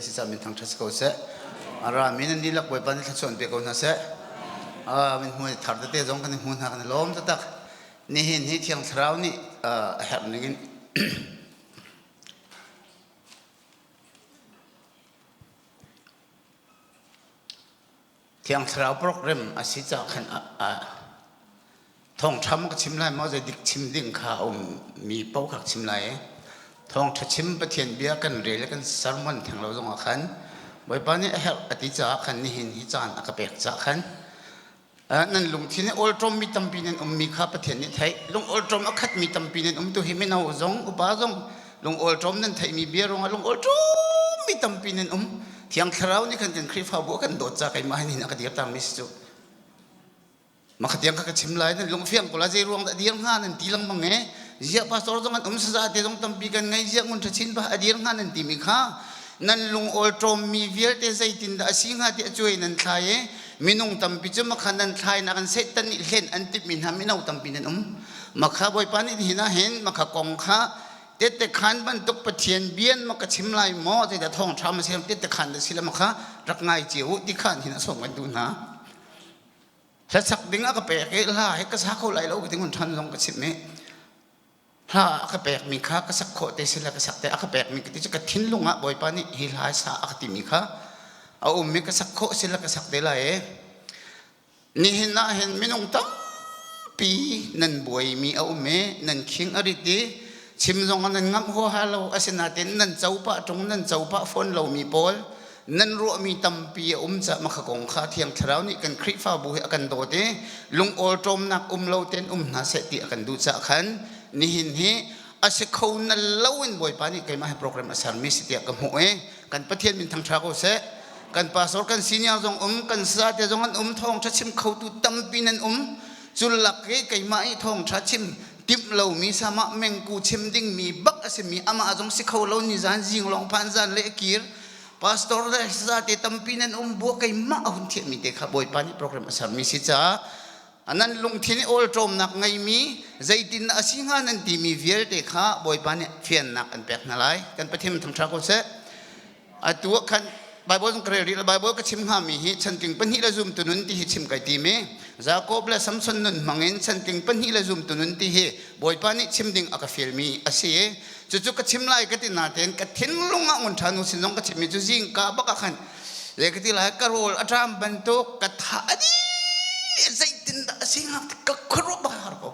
Si ca min thangṭhat si ko seh. A rami nan dihlak Bawipa nih thluachuah in pe ko hna seh. Min hmu thar tete zong kan i hmu hna kan i lawm taktak. Nihin hi Thiang Thlarau nih a herh ning in Thiang Thlarau program a si caah khan thawngṭha ka chim lai maw zeidik chim ding kha a ummi paoh kha ka chim lai i thawngṭha chim Pathian bia kan rel i kan sermon theng lo zongah khan Bawipa nih a herh a ti caah khan nihin hi caan a ka pek caah khan nan lungthin i awlṭawmmi tampi nan ummi kha Pathian nih theih lung awlṭawm a khatmi tampi nan um tu hi mino zong upa zong lung awlṭawm nan theihmi bia ruangah lung awlṭawmmi tampi nan um Thiang Thlarau nih khan kan Khrihfabu a kan dawt ca keimah hin a ka dirtermi si cu Makhatiang kha ka chim lai nan lungfiang ko la zei ruang dah dir hnga nan ti lengmang e ziah pastor zong an um saza te zong tampi kan ngei ziah ngun tha chin ba a dir hnga nan ti mi kha nan lung awl ṭawm mi vialte zeitin dah a si hnga ti a cuai nan thlai e minung tampi cu makha nan thlai nak an Satan nih hlen an timh mi hna mino tampi nan um makha Bawipa nih hin ah hin makha kong kha tette khan bantuk Pathian bian ma ka chim lai maw zeidah thawng ṭha ma siam tette khan da si la makha rak ngai cio ti khan hin a sawm kan duh hna Hlasak ding a ka pek i hla hi ka sa kho lai lo ka ti ngun ṭhan zong ka chimh i hla a ka pekmi kha ka sak khawh te sila ka sak te a ka pekmi ka ti cu ka thinlung ah Bawipa nih hi hla sa a ka timi kha a um i ka sak khawh sila ka sak te lai i nihin ah hin minung tampi nan buaimi a um i nan khing a rit i chim zong ah nan ngamh huaha lo asinain nan co pah ṭung nan co pah fawn lomi pawl nan ruahmi tampi a um caah makha kong kha Thiang Thlarau nih kan Khrihfabu hi a kan dawt i lungawlṭawmnak um lo tein um hna seh ti a kan duh caah khan nihin hi a si kho na lo in Bawipa nih keimah hi program a sermi si tiah ka hmuh i kan Pathian min thangṭha ko seh. Kan pastor kan senior zong um kan sate zong an um thawngṭha chim khotu tampi nan um cu lak i keimah i thawngṭha chim timh lomi sama mengku chim dingmi bak a simi amah zong si kho lo ni zan zing lawng phan zan le kir Pastor le zate tampi nan um bu keimah a hun thiahmi te kha Bawipa nih program a sermi si caah nan lungthin i awlṭawmnak ngeimi zeitin a si hnga nan timi vialte kha Bawipa nih fiannak an pek hna lai. Kan Pathian thangṭha ko seh. Atu ah khan Bible ka rel rih Bible ka chim hngami hi chantling pahnih le zumtu nun ti hi chim kai tim i Jakob le Samson nun hmangin chantling pahnih le zumtu nun ti hi Bawipa nih chim ding a ka fialmi a si i cucu ka chim lai ka ti natein ka thinlung ah ngun ṭha nu sin zong ka chimmi cu zingka bak ah khan le ka ti lai ka rawl a ṭam bantuk ka tha a dih zeitindah a si hnga ka khuaruah bak har ko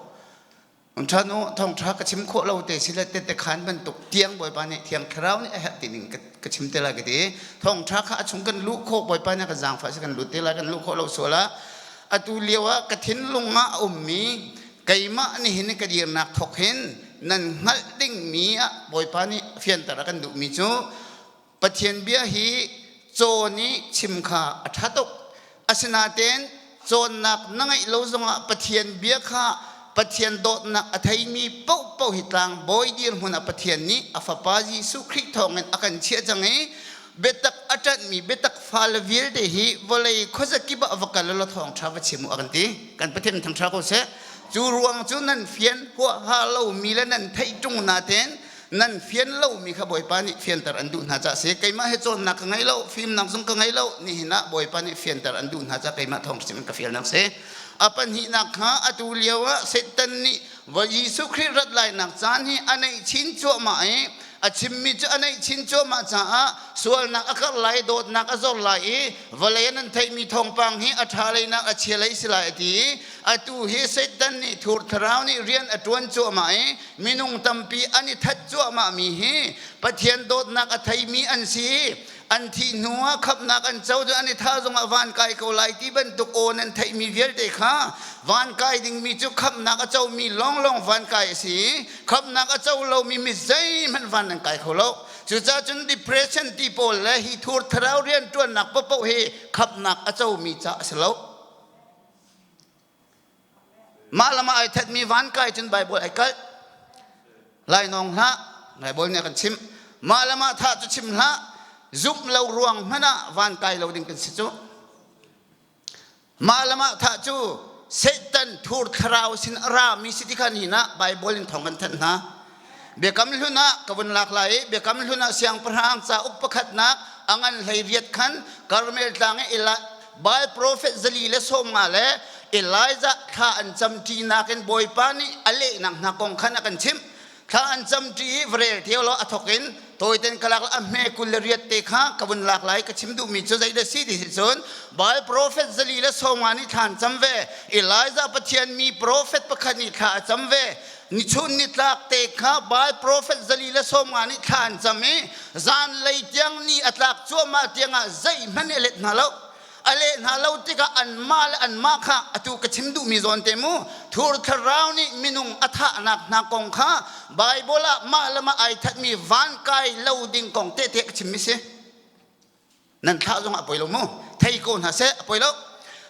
ngun ṭha nu thawngṭha ka chim khawh lo te si le tette khan bantuk tiang bawipa nih thiang thlarau nih a herh ti ning ka chim te lai ka ti thawngṭha kha a chung kan luh khawh bawipa nih kan zaangfah si kan lut te lai kan luh khawh lo sual ah atu lio ah ka thinlung ah a ummi keimah nihin ka dirnak thawk hin nan hngalh dingmi ah Bawipa nih fianter a kan duhmi cu Pathian bia hi cawn i chim kha a ṭha tuk. Asinain cawnnak na ngeih lo zongah Pathian bia kha Pathian dawtnak a theimi paohpaoh hi tlangbawi dirhmun ah Pathian nih a Fapa Jesuh Khrih thawngin a kan chiah cang i biatak a ṭanhmi biatak fale vialte hi vawlei khuazakip ah va kal law thawngṭha va chim u a kan ti. Kan Pathian thangṭha ko seh. Cu ruang cu nan fian huaha lomi le nan theih ṭung natein nan fian lomi kha Bawipa nih fianter an duh hna caah si. Keimah he cawnnak ka ngei lo, fimnak zong ka ngei lo. Nihin ah Bawipa nih fianter an duh hna caah keimah thawng chim ka fialnak si. A pahnihnak kha atu lio ah Satan nih Jesuh Khrih rat lainak caan hi a neih chin cuahmah i a chimmi cu a neih chin cuahmah caah sualnak a karh lai dawtnak a zor lai i vawlei an theihmi thawngpang hi a ṭha leinak a chia lei si lai a ti i atu hi Satan nih thur thlarau nih rian a ṭuan cuahmah i minung tampi an i that cuahmahmi hi Pathian dawtnak a theimi an si an thih hnu ah khamhnak an co cu an i thah zongah van kai ko lai ti bantuk aw nan theihmi vialte kha van kai dingmi cu khamhnak a comi lawnglawng van kai a si khamhnak a co lomi mi zeihmanh van nan kai kho lo cucaah cun depression ti pawl le hi thur thlarau rianṭuannak paohpaoh hi khamhnak a comi ca a si lo Mah lam ah ai thatmi van kai cun Baibal ai kalh. Lainawng hlah, Baibal nih a kan chimh. Mah lam ah thah cu chim hlah, zumh lo ruang hmanh ah van kai lo ding kan si cu. Mah lam ah thah cu Satan thur thlarau sin a rami si ti khan hin ah Baibal in thawng kan thanh hna. Biakam hlun ah ka vun lak lai i Biakam hlun ah siangpahrang cauk pakhatnak a ngan 18 khan Karmel tlang i Baal profet 450 le Elijah thla an camṭinak in Bawipa nih a lehnak hna kong khan a kan chimh. Thla an camṭi i va rel theo law a thawk in tawiten ka lak a hme 28 te kha ka vun lak lai. Ka chim duhmi cu zeidah si ti si cun Baal profet 450 nih thla an cam ve. Elijah Pathian mi profet pakhat nih thla a cam ve. Nichun nitlak te kha Baal profet 450 nih thla an cam i zanlei tiang ni a tlak cuahmah tiangah zeihmanh a let hna lo. A leh hna lo tikah anmah le anmah kha atu ka chim duhmi zawn te mu thur thlarau nih minung a thahnak hna kong kha Baibal ah mah le mah ai thatmi van kai lo ding kong tehte ka chimmi si. Nan thlah zong a poi lo mu. Thei ko hna seh a poi lo.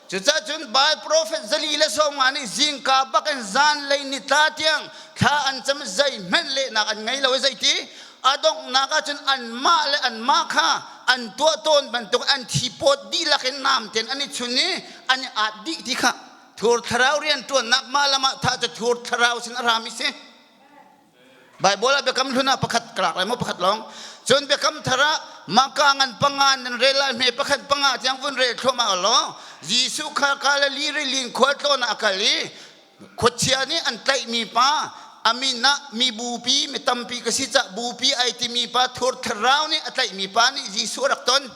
Cucaah cun Baal profet 450 nih zingka bak in zanlei nitla tiang thla an cam zeihmanh lehnak an ngei lo i zeiti a donghnak ah cun anmah le anmah kha an tuah tawn bantuk an thipawt dihlak in nam ten an i chun i an i aat dih ti kha thur thlarau rian ṭuannak mah lam ah tha cu thur thlarau sin a rami si. Baibal ah biakam hlun ah pakhat ka lak lai maw pakhat lawng. Cun biakam thar ah Maka ngan panga nan rel lai hme pakhat panga tiang vun rel thluahmah law Jesuh kha Galilee rilin khualtlawn ah a kal i khuachia nih an tlaihmi pa a min ah mi bupi mi tampi ka si cah bupi ai timi pa thur thlarau nih a tlaihmi pa nih Jesuh a rak ton.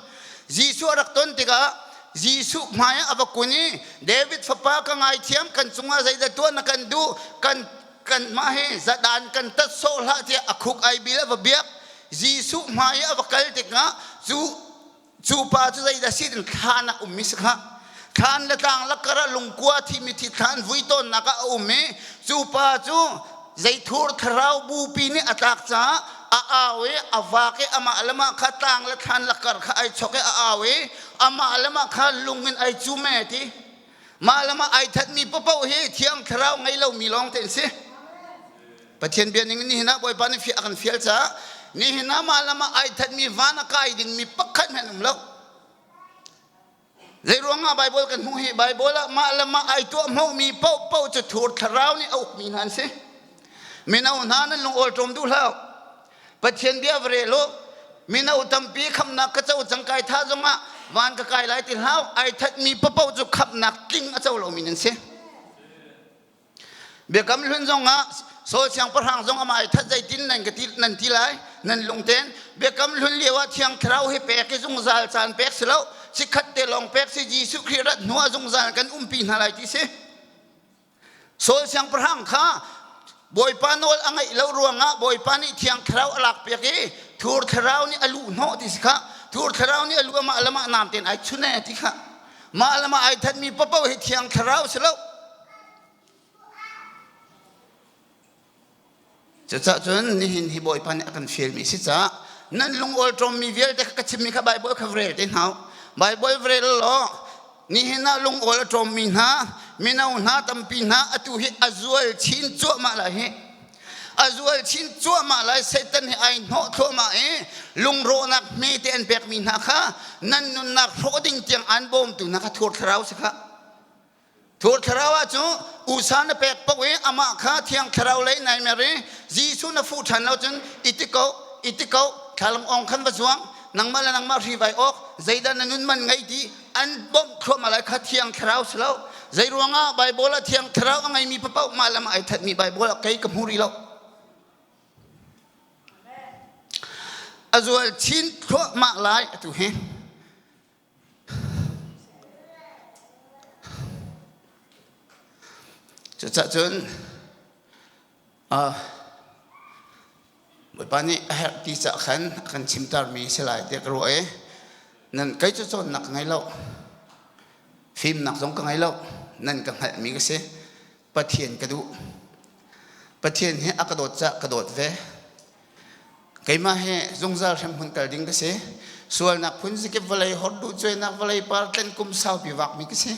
Jesuh a rak ton tikah Jesuh hmai ah a va kun i David fapa ka ngaithiam kan cungah zeidah tuah na kan duh kan kanmah hi zadan kan tat sawh hlah tiah a khuk ai bil a va biak. Jesuh hmai i a va kal tikah cu cu pa cu zeidah si tin thlan ah ummi si kha. Thlan le tlang lakar ah lungkua thimi thi thlan vui tawnnak ah a um i cu pa cu zeithur thlarau bupi nih a tlak caah a au i a vak i amah le mah kha tlang le thlan lakar kha ai chok i a au i amah le mah kha lung in ai cum e ti. Mah le mah ai thatmi paoh hi Thiang Thlarau ngei lomi lawng te an si. Pathian bia ning nihin ah Bawipa nih a kan fial caah nihin ah mah le mah ai thatmi van a kai dingmi pakhat hmanh um lo. Zei ruangah Baibal kan hmuh hi Baibal ah mah le mah ai tuah hmohmi paohpaoh cu thur thlarau nih a ukmi hna an si. Mino hna nan lung awlṭawm duh hlah. Pathian bia va rel u. Mino tampi khamnak ka co cang kai tha zongah van ka kai lai ti hlau ai thatmi papoh cu khamnak tling a co lomi nan si. Biakam hlun zongah Saul siangpahrang zong amah ai that zeitin nan ka ti nan ti lai nan lungten biakam hlun lio ah thiang thlarau hi pek i zungzal caan pek si lo sikhat te lawng pek si Jesuh Khrih rat hnu ah zungzal kan umpi hna lai ti si. Saul siangpahrang kha Bawipa nawl a ngaih lo ruangah Bawipa nih Thiang Thlarau a lakpiak i thur thlarau nih a luh hnawh ti si kha. Thur thlarau nih a luh amah le mah nam tein ai chun e ti kha. Mah le mah ai thatmi paoh hi Thiang Thlarau si lo. Cucaah cun nihin hi Bawipa nih a kan fialmi si caah nan lungawl ṭawmmi vialte kha ka chimmi kha Baibal kha va rel te hna u. Baibal va rel law nihin ah lungawl a ṭawmmi hna mino hna tampi hna atu hi a zual chin cuahmah lai hi. A zual chin cuahmah lai. Satan hi ai hnawh thluahmah i lungrawhnak hmete an pekmi hna kha nan nunnak hrawh ding tiang an bawmtu hna kha thur thlarau si kha. Thur thlarau ah cu usa na pek paoh i amah kha thiang thlarau lei nai mer i Jesuh na fuh ṭhan lo cun i ti ko i ti ko thlalang ong khan va zuang nangmah le nangmah hri vai awk zeidah na nun man ngei ti an bawmh thluahmah lai kha thiang thlarau si lo. Zei ruangah Baibal ah thiang thlarau a ngeimi paoh mah le mah ai thatmi Baibal ah kei ka hmu rih lo. A zual chin thluahmah lai atu hi. Cucaah cun Bawipa nih a herh ti caah khan a kan chimtermi si lai tiah ka ruah i nan kei cu cawnnak ka ngei lo, fimnak zong ka ngei lo, nan ka hngalhmi ka si. Pathian ka duh. Pathian hi a ka dawt caah ka dawt ve. Keimah hi zungzal hremhmun kal ding ka si. Sualnak phun zikip vawlei horduh cuainak vawlei par tlen kum saupi vakmi ka si.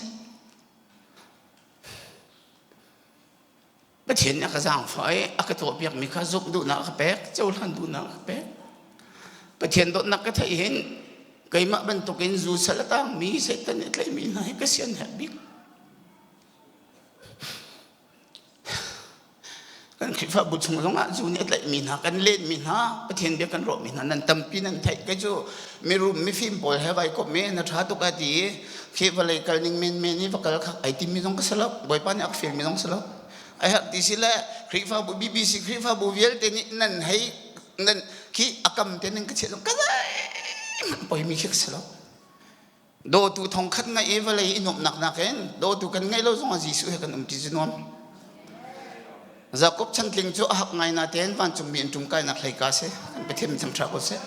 Pathian nih a ka zaangfah i a ka tuahpiakmi kha zumh duhnak a ka pek, cohlan duhnak a ka pek. Pathian dawtnak ka theih hin keimah bantukin zu sal a tangmi Satan nih a tlaihmi hna hi ka sian herh bik. Kan. Khrihfabu chung zongah zu nih a tlaihmi hna kan lenmi hna Pathian bia kan ruahmi hna nan tampi nan theih kei cu mirum mifim pawl he vai komh i na ṭha tuk a ti i khi vawlei kal ning menmen i va kal kha ai timmi zong ka si lo Bawipa nih a ka fialmi zong si lo a herh ti si le Khrihfabu BBC Khrihfabu vialte nih nan hei nan khi a kam te nan ka chiah zong ka zeihmanh poimi khi ka si lo Dawtu thongkhat ngeih i vawlei i nuamhnak nakin dawtu kan ngeih lo zongah Jesuh he kan um ti cu nuam. Jakob chantling cu a hak ngai natein vancungmi an ṭumkainak hleika si. Kan Pathian min ṭha ko seh.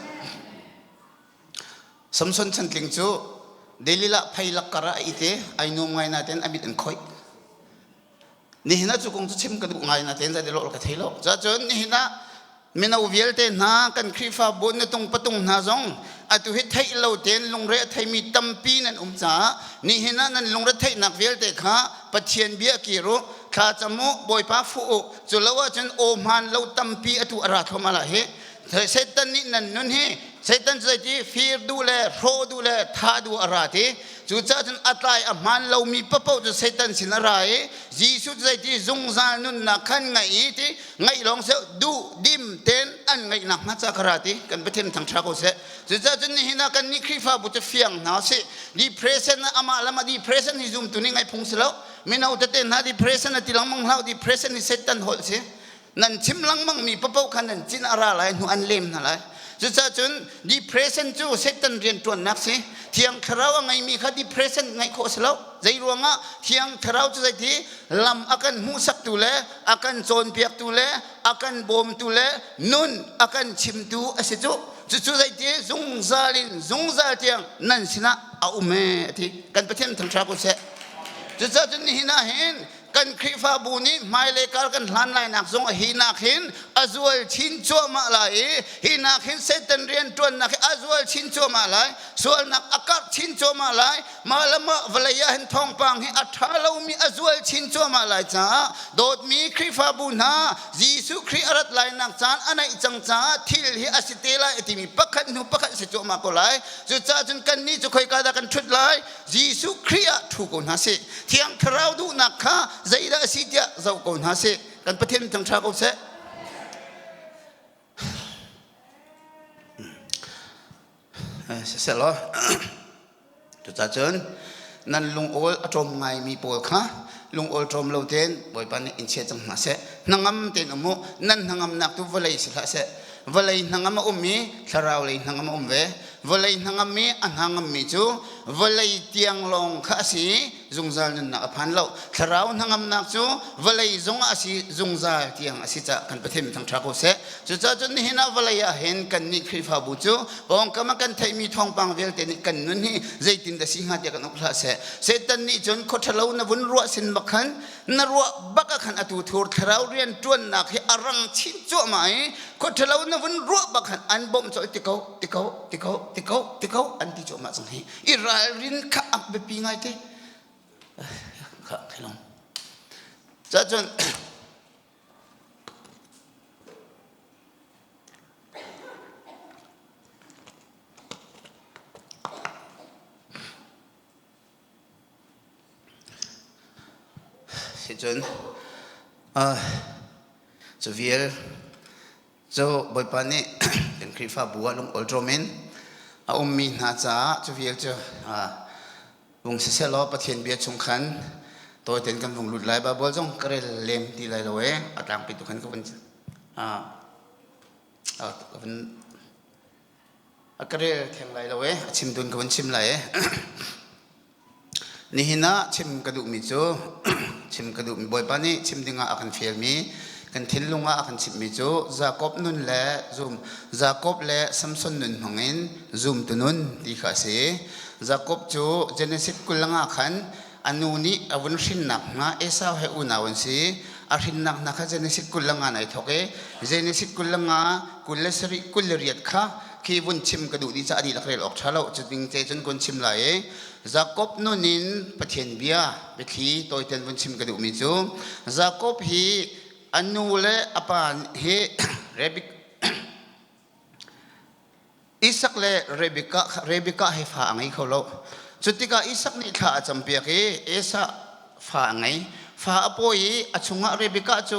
Samson chantling cu Delilah phei lak kar ah a it i ai nuam ngai natein a mit an khoih. Nihin ah cu kong cu chim ka duh ngai natein zei lawh ka thei lo. Cun nihin ah mino vialte hna kan Khrihfabu nutung patung hna zong atu hi theih lo tein lungre a theimi tampi nan um caah nihin ah nan lungre theihnak vialte kha Pathian bia kir u thla cam u Bawipa fuh u cu lo ahcun aw hmaan lo tampi atu a ra thluahmah lai hi Satan nih nan nun hi Satan cu zeiti fir duh le hrawh duh le thah duh a ra ti cucaah cun a tlai a hmaan lomi paoh cu Satan sin a ra i Jesuh cu zeiti zungzal nunnak khan ngaih i ti ngaih lawng seh duh dim ten an ngaihnak hnga ca ka ra ti kan Pathian thangṭha ko seh cucaah cun nihin ah kannih Khrihfabu cu fiang hna sih depression amah lam ah depression hi zumtu nih ngaih phung si lo mino tete hna depression a ti lengmang hlah depression hi Satan holh si Nan chim lengmangmi paoh kha nan cin a ra lai hnu an lem hna lai. Cucaah cun depression cu Satan rianṭuannak si. Thiang Thlarau a ngeimi kha depression ngeih khawh a si lo. Zei ruangah Thiang Thlarau cu zeiti lam a kan hmuhsaktu le a kan cawnpiaktu le a kan bawmtu le nun a kan chimtu a si cu. Cucu zeiti zungzal in zungzal tiang nan sinah a um ee a ti. Kan Pathian thangṭha ko seh. Cucaah cun nihin ah hin kan Khrihfabu nih hmailei kar kan hlan lainak zong hi nak hin a zual chin cuahmah lai i hi nak hin Satan rianṭuannak hi a zual chin cuahmah lai sualnak a karh chin cuahmah lai mah le mah vawlei ah hin thawngpang hi a ṭha lomi a zual chin cuahmah lai caah dawtmi Khrihfabu hna Jesuh Khrih a rat lainak caan a naih cang caah thil hi a si te lai a timi pakhat hnu pakhat si cuahmah ko lai cucaah cun kannih cu khoika dah kan ṭhut lai Jesuh Khrih ah ṭhu ko hna sih. Thiang Thlarau duhnak kha zeidah a si tiah zoh ko hna sih. Kan Pathian thangṭha ko seh. Siselaw cucaah cun nan lungawl a ṭawm ngaimi pawl kha lungawl ṭawm lo tein Bawipa nih in chia cang hna seh. Hnangam tein um u. Nan hnangamnak tu vawlei si hlah seh. Vawlei hnangam a um i thlarau lei hnangam a um ve. Vawlei hnangam i a hnangammi cu vawlei tiang lawng kha a si i zungzal nunnak a phan lo. Thlarau hnangamnak cu vawlei zongah a si zungzal tiang a si caah kan Pathian thangṭha ko seh. Cucaah cun nihin ah vawlei ah hin kannih Khrihfabu cu pawngkam ah kan theihmi thawngpang vialte nih kan nun hi zeitin dah si hnga tiah kan uk hlah seh. Satan nih cun khua ṭhalo na vun ruah sin bak khan na ruah bak ah khan atu thur thlarau rian ṭuannak hi a rang chin cuahmah i khua ṭhalo na vun ruah bak khan an bawmh colh ti ko ti ko ti ko ti ko ti ko an ti cuahmah cang hi i ralrin kha a biapi ngai te kha khilong cacun Sicun cu vial cu Bawipa nih kan Khrihfabu ah lungawlṭawm in a ummi hna caah cu vial cu vung siseh law Pathian bia chung khan tawi tein kan vung lut lai. Baibal zong ka rel lem ti lai lo e a tlangpi tu khan ka vun ka vun A ka rel theng lai lo e, a chim dun ka vun chim lai e. Nihin ah chim ka duhmi cu chim ka duhmi Bawipa nih chim dingah a kan fialmi kan thinlung ah a kan chimhmi cu Jakob nun le zum Jakob le Samson nun hmangin zumtu nun ti kha a si. Jakob cu Genesis 20 ah khan a nu nih a vun hrinnak hnga Esau he unau an si. A hrinnak hna kha Genesis 25 nai thawk i Genesis 25 27 28 kha khi vun chim ka duh dih caah dihlak rel awk ṭha lo cu ding te cun kun chim lai i Jakob nun in Pathian bia biathli tawiten vun chim ka duhmi cu Jakob hi a nu le a pa hi Isak le Rebekah, Rebekah he fa a ngei kho lo. Cu tikah Isak nih thla a campiak i Esau fa a ngei. Fa a pawi i a chungah Rebekah cu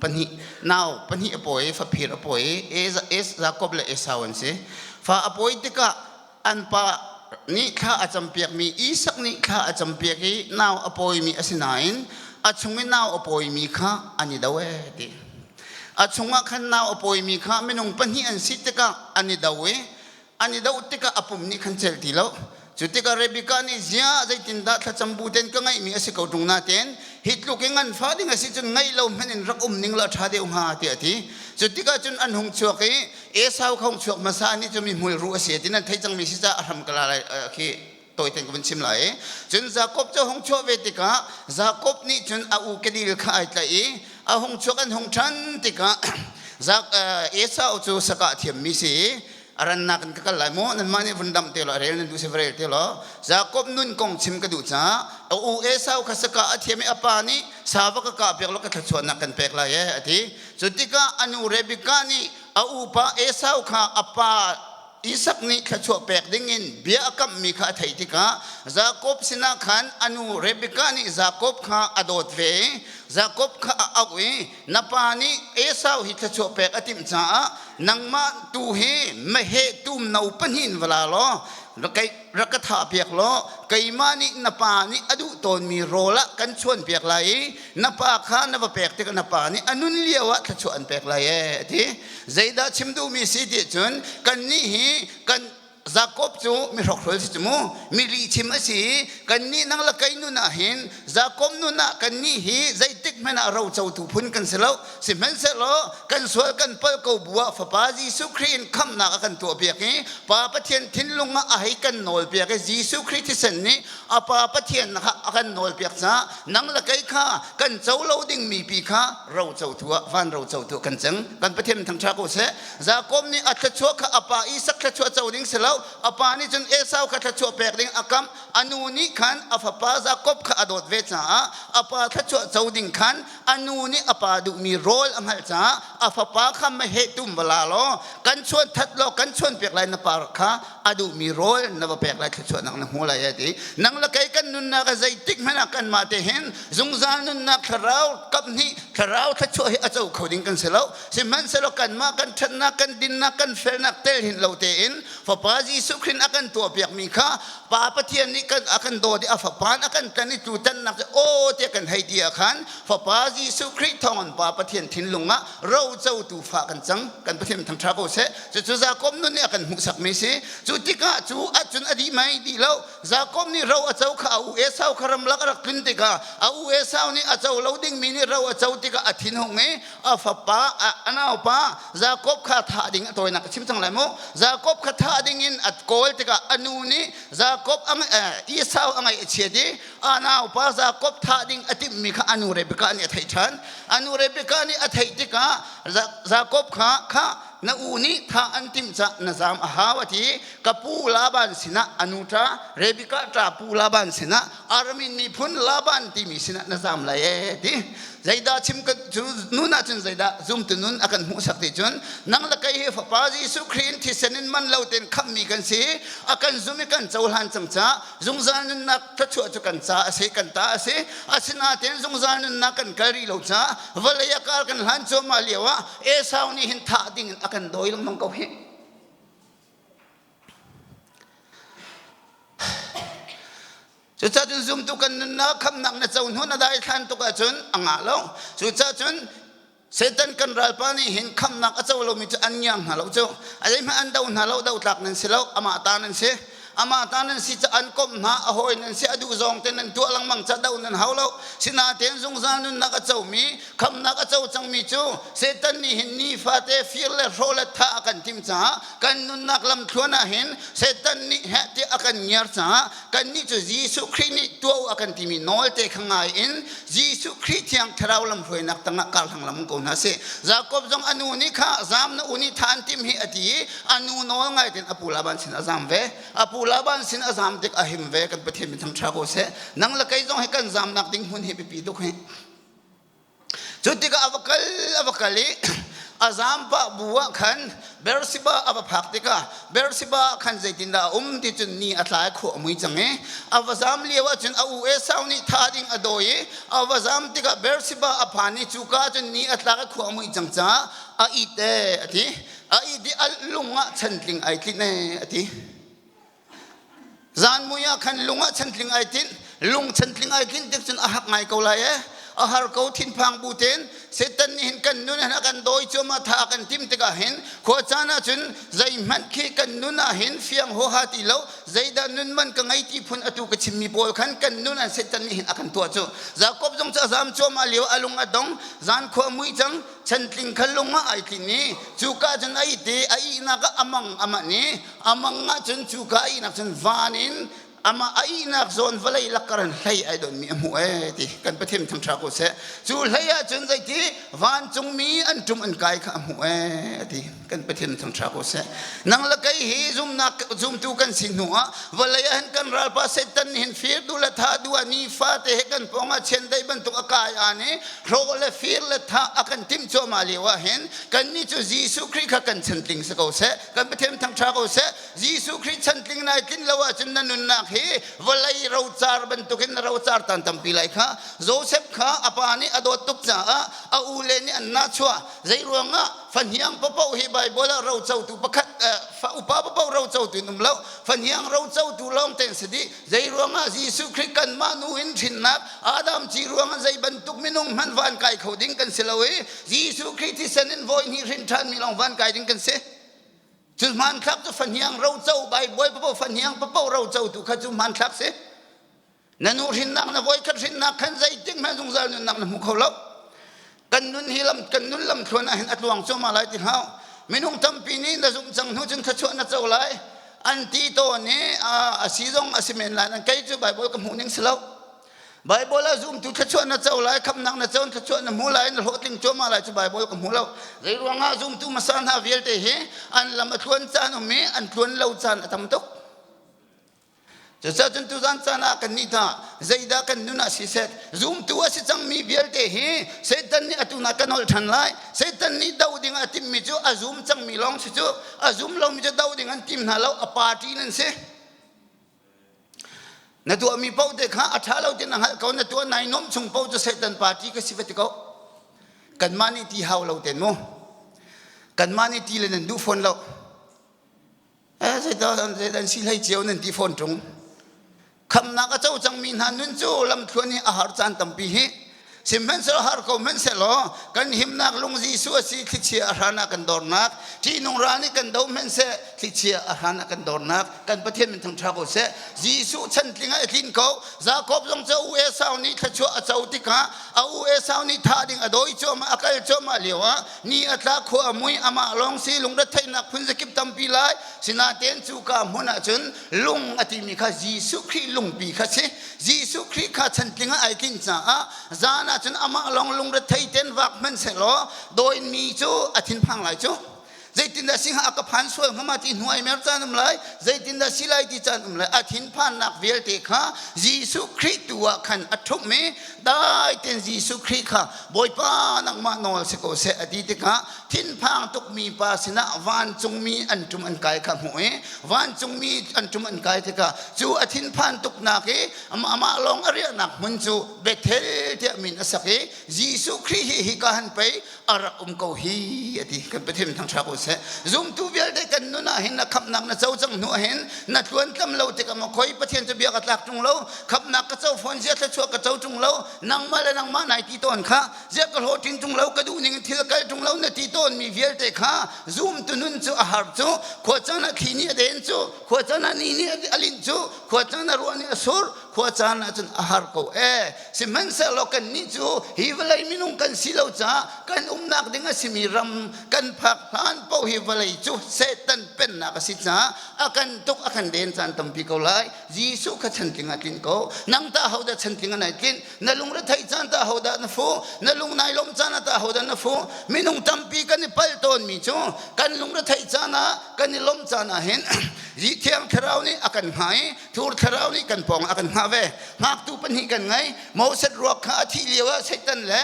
pahnih nau pahnih a pawi i faphir a pawi i Jakob le Esau an si. Fa a pawi tikah an pa nih thla a campiakmi Isak nih thla a campiak i nau a pawimi a si nain a chung i nau a pawimi kha an i do ee ti. A chungah khan nau a pawimi kha minung pahnih an si tikah an i do i an i doh tikah a pum nih khan celh ti lo. Cu tikah Rebekah nih ziah zeitindah thlacam bu ten ka ngeihmi a si ko ṭung nain hi tluk i nganfah ding a si cun ngeih lo hmanh in rak um ning la ṭha deuh hnga tiah a ti. Cu tikah cun an hung chuak i Esau kha hung chuak hmasa nih cu mi hmul ruh a si ti nan theih cangmi si caah a hram ka la lai khi tawiten ka vun chim lai. Cun Jakob cu hung chuah ve tikah Jakob nih cun a u kedil kha ai tlaih i a hung chuak an hung ṭhan tikah Esau cu sakah thiammi si i a rannak in ka kal lai maw nanmah nih vun damh te law a rel nan duh si va rel te law Jakob nun kong chim ka duh caah a u Esau kha saka a thiam i a pa nih sa va ka kah piak law ka thluachuahnak kan pek lai ee a ti. Cu tikah a nu Rebekah nih a upa Esau kha a pa Isak nih thluachuah pek dingin bia a kamhmi kha a theih tikah Jakob sinah khan a nu Rebekah nih Jakob kha a dawt ve i Jakob kha a auh i na pa nih Esau hi thluachuah pek a timh caah nangmah tu hi meheh tum no pahnih in va la law rak ka thah piak law keimah nih na pa nih a duh tawnmi rawl ah kan chuan piak lai i na pa kha na va pek tikah na pa nih a nun lio ah thluachuah an pek lai ee a ti. Zeidah chim duhmi si ti cun kannih hi kan Jakob cu mi hrokhrol si cu mu mi lihchim a si. Kannih nang le kei nun ah hin Jakob nun ah kannih hi zeitik hmanh ah rocotu phun kan si lo. Sihmanhsehlaw kan sual kan palh ko bu ah Fapa Jesuh Khrih in khamhnak a kan tuahpiak i Pa Pathian thinlung ah a hei kan nawlpiak i Jesuh Khrih thisen nih a Pa Pathian kha a kan nawlpiak caah nang le kei kha kan co lo dingmi pi kha rocotu ah van rocotu kan cang. Kan Pathian thangṭha ko seh. Jakob nih a thluachuah kha a pa Isak thluachuah co ding si lo. A pa nih cun Esau kha thluachuah pek ding a kamh. A nu nih khan a fapa Jakob kha a dawt ve caah a pa thluachuah co ding khan a nu nih a pa duhmi rawl a hngalh caah a fapa kha meheh tum va la law kan chuan that law kan chuan piak lai na pa kha a duhmi rawl na va pek lai, thluachuahnak na hmu lai a ti. Nang le kei kan nunnak a zeitik hmanh ah kanmah te hin zungzal nunnak thlarau kaphnih thlarau thluachuah hi a co kho ding kan si lo. Sihmanhsehlaw kanmah kan ṭhatnak, kan dinnak, kan felnak tel hin lo tein Fapa Jesuh Khrih a kan tuahpiakmi kha Pa Pathian nih kan a kan dawt i a Fapa a kan tan i tu tannak cu aw tiah kan hei ti ah khan Fapa Jesuh Khrih thawngin Pa Pathian thinlung ah rocotu fa kan cang. Kan Pathian thangṭha ko seh. Cucu Jakob nun nih a kan hmuhsakmi si. Cu tikah cu ahcun a dih mei dih lo. Jakob nih ro a co kha a u Esau kha ramlak a rak tlun tikah a u Esau nih a co lo dingmi nih ro a co tikah a thinhung i a fapa a naupa Jakob kha thah ding a tawinak ka chim cang lai mu. Jakob kha thah ding in a kawl tikah a nu nih Jakob Esau a ngaih a chiat i a naupa Jakob thah ding a timhmi kha a nu Rebekah nih a theih ṭhan. A nu Rebekah nih a theih tikah Jakob kha kha na u nih thah an timh cah na zam a hau a ti. Ka pu Laban sinah a nu ṭa Rebekah ṭa pu Laban sinah Aramin miphun Laban timi sinah na zam lai ee ti. Zeidah chim ka cu nun ahcun zeidah zumtu nun a kan hmuhsak ti cun nang le kei hi Fapa Jesuh Khrih in thisen in man lo tein khamhmi kan si. A kan zum i kan cohlan cang caah zungzal nunnak thluachuah cu kan ca a si, kan ta a si. Asinain zungzal nunnak kan kal rih lo caah vawlei a kar kan hlan cuahmah lio ah Esau nih hin thah ding in a kan dawi lengmang ko hih. Cucaah cun zumtu kan nunnak khamnak na co hnu na daithlan tuk ahcun a ngah lo. Cucaah cun Satan kan ralpa nih hin khamnak a co lomi cu an ngiang hna lo cu. A zeihmanh an do hna lo, do tlak nan si lo, amah ta nan si. Amah ta nan si ca an komh hna, a hawi nan si, a duh zawng te nan tuah lengmang ca do nan hau lo. Sinain zungzal nunnak a comi, khamnak a co cangmi cu Satan nih hin nifate fir le hrawh le thah a kan timh caah kan nunnak lamthluan ah hin Satan nih heh tiah a kan ngiar caah kannih cu Jesuh Khrih nih tuah u a kan timi nawl te kha ngai in Jesuh Khrih thiang thlarau lamhruainak tangah karhlang lam ko hna sih. Jakob zong a nu nih kha zam na u nih tha an tim hi a ti i a nu nawl ngai tein a pu Laban sin a zam ve. A pu Laban sin a zam tik a him ve. Kan Pathian min thangṭha ko seh. Nang le kei zong hi kan zamnak ding hmun hi biapi tuk hi. Cu tikah a va kal a va kal i A zaam pah bu ah khan Beersheba a va phak tikah Beersheba ah khan zeitindah a um ti cun ni a tla i khua a mui cang i a va zaam lio ah cun a u Esau nih tha ding a dawi i a va zaam tikah Beersheba a phan i cuka ah cun ni a tlak i khua a muih cang caah a it ee a ti. A it i a lung ah chantling ai tlinh ee a ti. Zan mui ah khan lung ah chantling ai tinh, lung chantling ai tlinh tik cun a hak ngai ko lai ee. A har ko thinphang bu tein Satan nih hin kan nun hin a kan dawi cuahmah tha a kan tim tikah hin khua caan ah cun zeihmanh khi kan nun ah hin fiang huaha ti lo zeidah nun man ka ngei ti phun atu ka chimmi pawl khan kan nun an Satan nih hin a kan tuah cu. Jakob zong cu a zam cuahmah lio a lung a dong zan khua mui cang chantling kha lung ah ai tlin i cuka cun a it i a ihnak ah a mang a manh i a mang ahcun cuka a ihnak cun van in amah a ihnak zawn vawlei lakkar in hlei ai donmi a hmuh ee ti kan Pathian thangṭha ko seh. Cu hlei ahcun zeiti vancungmi an ṭum an kai kha a hmuh ee ti kan Pathian thangṭha ko seh. Nang le kei hi zumnak zumtu kan si hnu ah vawlei ah hin kan ralpa Satan nih hin fir duh le thah duh ah nifate he kan pawng ah chiandeih bantuk a kai aan i hrawh le fir le thah a kan timh cuahmah lio ah hin kannih cu Jesuh Khrih kha kan chantling si ko seh. Kan Pathian thangṭha ko seh. Jesuh Khrih chantling nai tlin lo ahcun na nunnak hi vawlei rocar bantukin na rocar tan tampi lai kha. Joseph kha a pa nih a dawt tuk caah a ule nih an nahchuah. Zei ruangah fahniang paoh hi Baibal ah rocotu pakhat fa upa paoh rocotu in um lo. Fahniang rocotu lawng te an si dih. Zei ruangah Jesuh Khrih kanmah nu in hrinnak Adam ci ruangah zei bantuk minung hmanh van kai kho ding kan si lo i Jesuh Khrih thisen in voi hnih hrin ṭhanmi lawng van kai ding kan si. Cu hmanthlak cu fahniang roco Baibal papo fahniang papo roco tu kha cu hmanthlak si. Na nu hrinnak na voikhat hrinnak khan zeitik hmanh zungzal nunnak na hmu kho lo. Kan nun hi lam kan nun lam thluan ah hin a tluang cuahmah lai ti hau. Minung tampi nih na zumh cang hnu cun thluachuah na co lai. An ti tawn i a si zong a si men lai nan kei cu Baibal ka hmuh ning si lo. Baibal ah zumtu thluachuah na co lai, khamnak na co, thluachuah na hmu lai, na hlawhtling cuahmah lai cu Baibal ka hmu lo. Zei ruangah zumtu hmasa hna vialte hi an lam a tluan caan um i an tluan lo caan a tam tuk. Cucaah cun tuzan caan ah kan nih hna zeidah kan nun ah siseh zumtu a si cangmi vialte hi Satan nih atu na kan holh ṭhan lai. Satan nih do ding a timmi cu a zum cangmi lawng si cu a zum lomi cu do ding an tim hna lo a party nan si. Na tuahmi paoh te kha a ṭha lo ti na hngalh ko na tuah nai nuamh chung paoh cu Satan party ka si va ti ko. Kanmah nih ti hau lo ten mu. Kanmah nih ti le nan duh fawn lo. Eh zeidah zeidah si hlei cio nan ti fawn ṭung. Khamnak a co cangmi hna nun cu lamthluan hi a har caan tampi hi. Sihmanhsehlaw har ko hmanhsehlaw kan himnak lung Jesuh a si thlichia a hran ah kan dornak ṭihnung ral nih kan do hmanhseh thlichia a hran ah kan dornak kan Pathian min thangṭha ko seh. Jesuh chantling ah i tlin ko. Jakob zong cu a u Esau nih thluachuah a co tikah a u Esau nih thah ding a dawi cuahmah a kal cuahmah lio ah ni a tla khua a mui amah lawng si lungretheihnak phun zakip tampi lai sinain cuka hmun ah cun lung a timi kha Jesuh Khrih lungpi kha si. Jesuh Khrih kha chantling ah ai tlin caah zan ah cun amah lawng lungrethei ten vak hmanhsehlaw dawimi cu a thinphang lai cu. Zeitindah si hnga a ka phan sual hnga ma ti hnu ai mer caan um lai zeitindah si lai ti caan um lai a thinphannak vialte kha Jesuh Khrih tu ah khan a ṭhumh i dai ten Jesuh Khrih kha Bawipa nangmah nawl si ko seh a ti tikah thinphang tukmi pa sinah vancungmi an ṭum an kai kha hmuh i vancungmi an ṭum an kai tikah cu a thinphan tuknak i amah lawng a riahnak hmun cu Bethel tiah min a sak i Jesuh Khrih hi hika han pei a rak um ko hi a ti. Kan Pathian thangṭha ko seh. Zumtu vialte kan nun ah hin na khamhnak na co cang hnu ah hin na tluantlam lo tikah maw khoi Pathian cu bia ka tlak ṭung lo khamhnak ka co fawn zia thluachuah ka co ṭung lo nangmah le nangmah nai ti tawn kha ziah ka hlawhtlin ṭung lo ka duh ning in thil kal ṭung lo na ti tawnmi vialte kha zumtu nun cu a har cu khua caan ah thli nih a den cu khua caan ah ni nih a linh cu khua caan ah ruah nih a sur khua caan ah cun a har ko ee. Sihmanhsehlaw kannih cu hi vawlei minung kan si lo caah kan umnak ding a simi ram kan phak hlan paoh hi vawlei cu Satan pennak a si caah a kan tuk a kan den caan tampi ko lai. Jesuh kha chantling ah tlinh ko. Nang tah hodah chantling ah nai tlinh? Na lungre theih caan tah hodah na fuh? Na lung nai lawmh caan ah tah hodah na fuh? Minung tampi kan i palh tawnmi cu kan lungre theih caan ah kan i lawmh caan ah hin Thiang Thlarau nih a kan hngah i Thur Thlarau nih kan pawng a kan hngah ve. Ngaktu pahnih kan ngei. Moses ruak kha a thih lio ah Satan le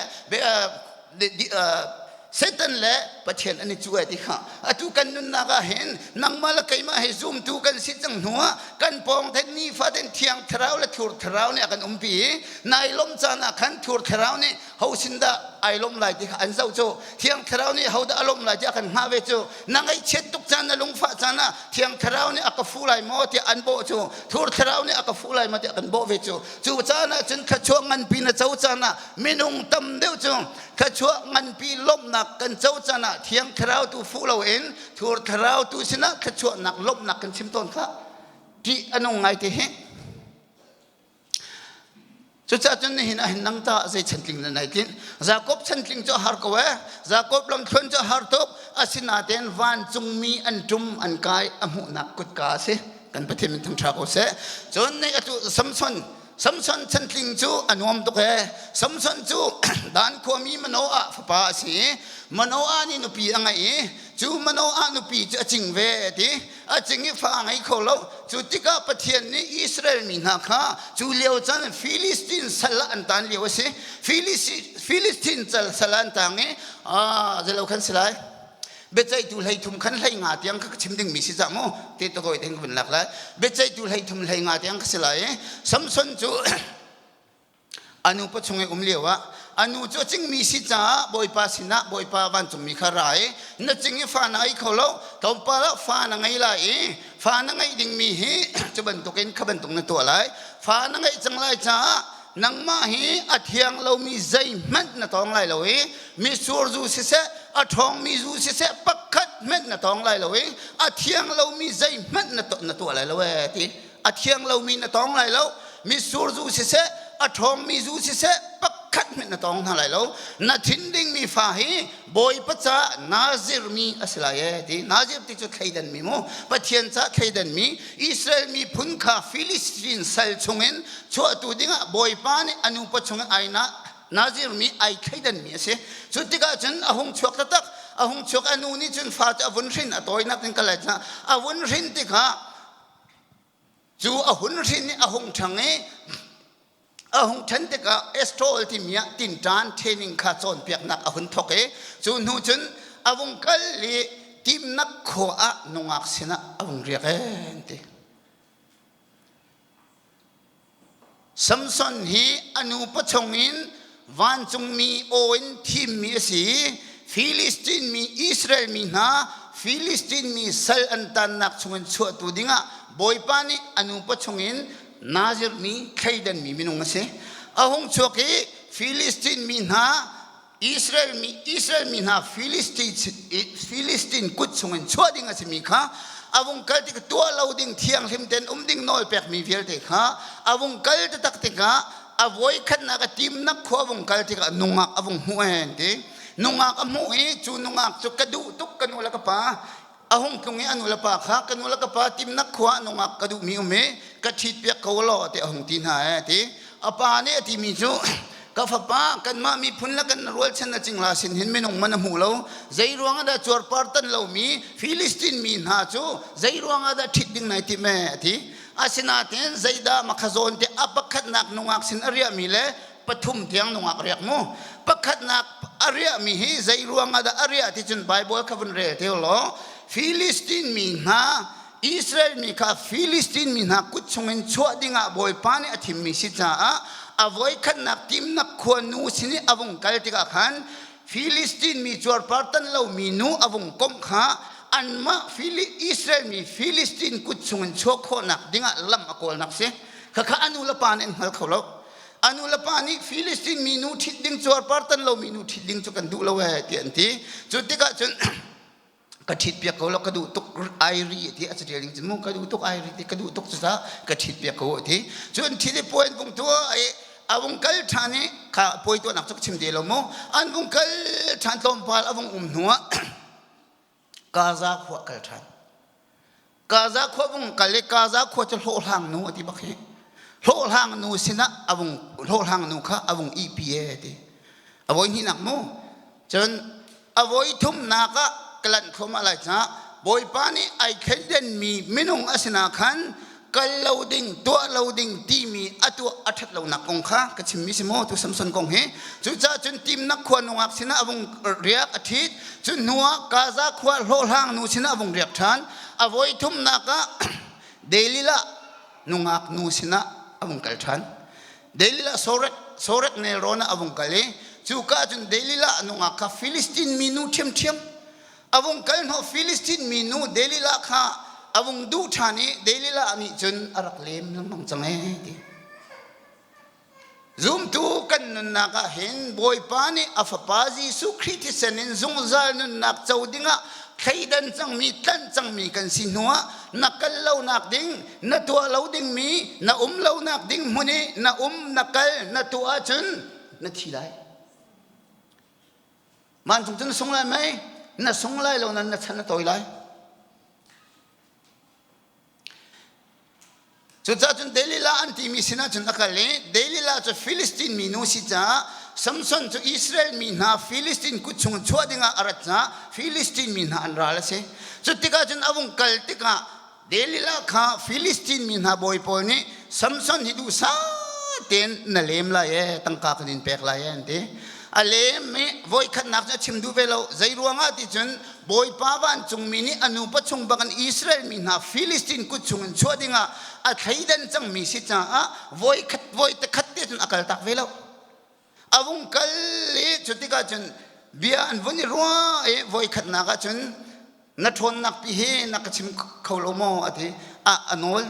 Satan le Pathian an i cu e ti kha. Atu kan nunnak ah hin nangmah le keimah he zumtu kan si cang hnu ah kan pawng ten nifatin Thiang Thlarau le Thur Thlarau nih a kan umpi i nai lawmh caan ah khan Thur Thlarau nih ho sin dah ai lawm lai ti kha an zoh cu. Thiang Thlarau nih ho dah a lawmh lai ti a kan hngah ve cu. Na ngaihchiat tuk caan, na lungfah caan ah Thiang Thlarau nih a ka fuh lai maw tiah an bawh cu. Thur Thlarau nih a ka fuh lai maw tiah kan bawh ve cu. Cu caan ah cun thluachuah nganpi na co caan ah minung tam deuh cu thluachuah nganpi lawmhnak kan co caan ah Thiang Thlarau tu fuh loin Thur Thlarau tu sinah thluachuahnak lawmhnak kan chim tawn kha ṭih a nung ngai te hi. Cucaah cun nihin ah hin nang ta zei chantling na nai tlinh? Jakob chantling cu a har ko ee. Jakob lamthluan cu a har tuk. Asinain vancungmi an ṭum an kai a hmuhnak kutka a si. Kan Pathian min thangṭha ko seh. Cun ni atu Samson Samson chantling cu a nuam tuk ee. Samson cu Dan khuami Manoah fapa a si i Manoah nih nupi a ngeih i cu Manoah nupi cu a cing ve ti. A cing i fa a ngei kho lo. Cu tikah Pathian nih Israel mi hna kha cu lio caan Filistin sal ah an taan lio a si. Filistin sal ah an taang i zeilo khan si lai. Biaceihtu 13 khan 15 tiang kha ka chim dingmi si cah mu ti tawi tein ka vun lak lai. Biaceihtu 13 15 tiang ka si lai i Samson cu a nu pachung i um lio ah a nu cu a cingmi si caah Bawipa sinah Bawipa vancungmi kha ra i na cing i fa na ngei kho lo, tlawmpal ah fa na ngei lai i fa na ngeih dingmi hi cu bantukin kha bantuk na tuah lai, fa na ngeih cang lai caah nangmah hi a thiang lomi zeihmanh na tawng lai lo i mitsur zu siseh a ṭhawngmi zu siseh pakhat hmanh na tawng lai lo i a thiang lomi zeihmanh na tuah lai lo ee ti. A thiang lomi na tawng lai lo, mitsur zu siseh a ṭhawngmi zu siseh pakhat hmanh na tawng hna lai lo, na thin dingmi fa hi Bawipa caah Nazir mi a si lai ee ti. Nazir ti cu thleidanmi mu, Pathian caah thleidanmi Israel miphun kha Filistin sal chungin chuahtu dingah Bawipa nih a nupa chungin ai Nazir mi ai thleidanmi a si. Cu tikah cun a hung chuak taktak. A hung chuak, a nu nih cun fa cu a vun hrin, a tawinak in ka let hna. A vun hrin tikah cu a hun hrin i a hung ṭhang i a hung ṭhan tikah Estol timi ah tinṭan training kha cawnpiaknak a hun thawk i cu hnu cun a vung kal i timnak khua ah nungak sinah a vung riak ee an ti. Samson hi a nu pachung in vancungmi aw in thimmi a si i Filistin mi Israel mi hna Filistin mi sal an tannak chungin chuahtu dingah Bawipa nih a nu pachung in Nazir mi thleidanmi minung a si. A hung chuak i Filistin mi hna Israel mi Israel mi hna Filistin kut chungin chuah ding a simi kha a vung kal tik tuah lo ding thianghlim tein um ding nawl pekmi vialte kha a vung kal taktak tikah a voi khatnak a timnak khua vung kal tikah nungak a vung hmuh en ti. Nungak a hmuh i cu nungak cu ka duh tuk, ka nu le ka pa. A hung tlung i a nu le pa kha, ka nu le ka pa, timnak khua nungak ka duhmi um i ka ṭhit piak ko law ti a hung ti hna ee ti. A pa nih a timi cu, ka fapa, kanmah miphun le kan rualchan na cingla sin hin minung man a hmu lo, zei ruangah dah cuarpar tan lomi Filistin mi hna cu zei ruangah dah ṭhit ding nai tim ee a ti. Asinain zeidah makha zawn te a pakhatnak nungak sin a riahmi le pathum tiang nungak riak mu. Pakhatnak a riahmi hi zei ruangah dah a riah ti cun Bible kha vun rel te law Filistin mi hna Israel mi kha Filistin mi hna kut chungin chuah dingah Bawipa nih a thimmi si caah a voikhatnak timnak khua nu sin i a vung kal tikah khan Filistin mi cuarpar tan lomi nu a vung komh kha anmah Israel mi Filistin kut chungin chuah khawhnak dingah lam a kawlnak si. Khakha a nu le pa nih an hngal kho lo. A nu le pa nih Filistin mi nu ṭhit ding, cuarpar tan lomi nu ṭhit ding cu kan duh lo ee ti an ti. Cu tikah cun ka ṭhit piak ko lo, ka duh tuk airi ti a catial ding cu mu, ka duh tuk airi ti, ka duh tuk cu ta ka ṭhit piak ko ti. Cu an ṭhit i puai an vung tuah i a vung kal ṭhan i kha puai tuahnak cu ka chim te lo mu. An vung kal ṭhan, tlawmpal a vung um hnuah Gaza khua kal ṭhan. Gaza khua vung kal i Gaza khua cu hlawhhlang nu a ti bak hi. Hlawhhlang nu sinah a vung hlawhhlang nu kha a vung ihpi e ti. A voi hnihnak mu. Cun a voi thumnak ah ka lanh thluahmah lai caah Bawipa nih ai thleidanmi minung a sinah khan. Kal lo ding, tuah lo ding timi a tuah a ṭhat lonak kong kha ka chimmi si maw tu Samson kong hi. Cucaah cun Timnak khua nungak sinah a vung riak a ṭhit. Cu hnuah Gaza khua hlawhhlang nu sinah a vung riak ṭhan. A voi thumnak ah Delilah nungak nu sinah a vung kal ṭhan. Delilah Sorek Sorek nelrawn ah a vung kal i cuka cun Delilah nungak kha Filistin minu ṭhiamṭhiam a vung kal hnawh. Filistin minu Delilah kha a vung duh ṭhan i Delilah nih cun a rak lem lengmang cang ee ti. Zumtu kan nunnak ah hin Bawipa nih a Fapa Jesuh Khrih thisen in zungzal nunnak co dingah thleidan cangmi, tlanh cangmi kan si hnuah na kal lonak ding, na tuah lo dingmi, na um lonak ding hmun i na um, na kal, na tuah ahcun na thi lai. Vancung cu na sung lai mei? Na sung lai lo nan na chan a tawi lai. Cucaah cun Delilah an timi sinah cun a kal i Delilah cu Filistin minu si caah Samson cu Israel mi hna Filistin kut chung chuah dingah a rat caah Filistin mi hna an ral a si. Cu tikah cun a vung kal tikah Delilah kha Filistin mi hna bawi pawl nih Samson hi duhsah tein na lem lai ee, tangka kan in pek lai ee an ti. A lem i voikhatnak cu a chim duh ve lo. Zei ruangah ti cun Bawipa vancungmi nih a nupa chung bangin Israel mi hna Filistin kut chungin chuah dingah a thleidan cangmi si caah voikhat voi takhat te cun a kaltak ve lo. A vung kal i cu tikah cun bia an vun i ruah i voikhatnak ah cun na ṭhawnnak pi hi na ka chim kho lo maw a ti. A nawl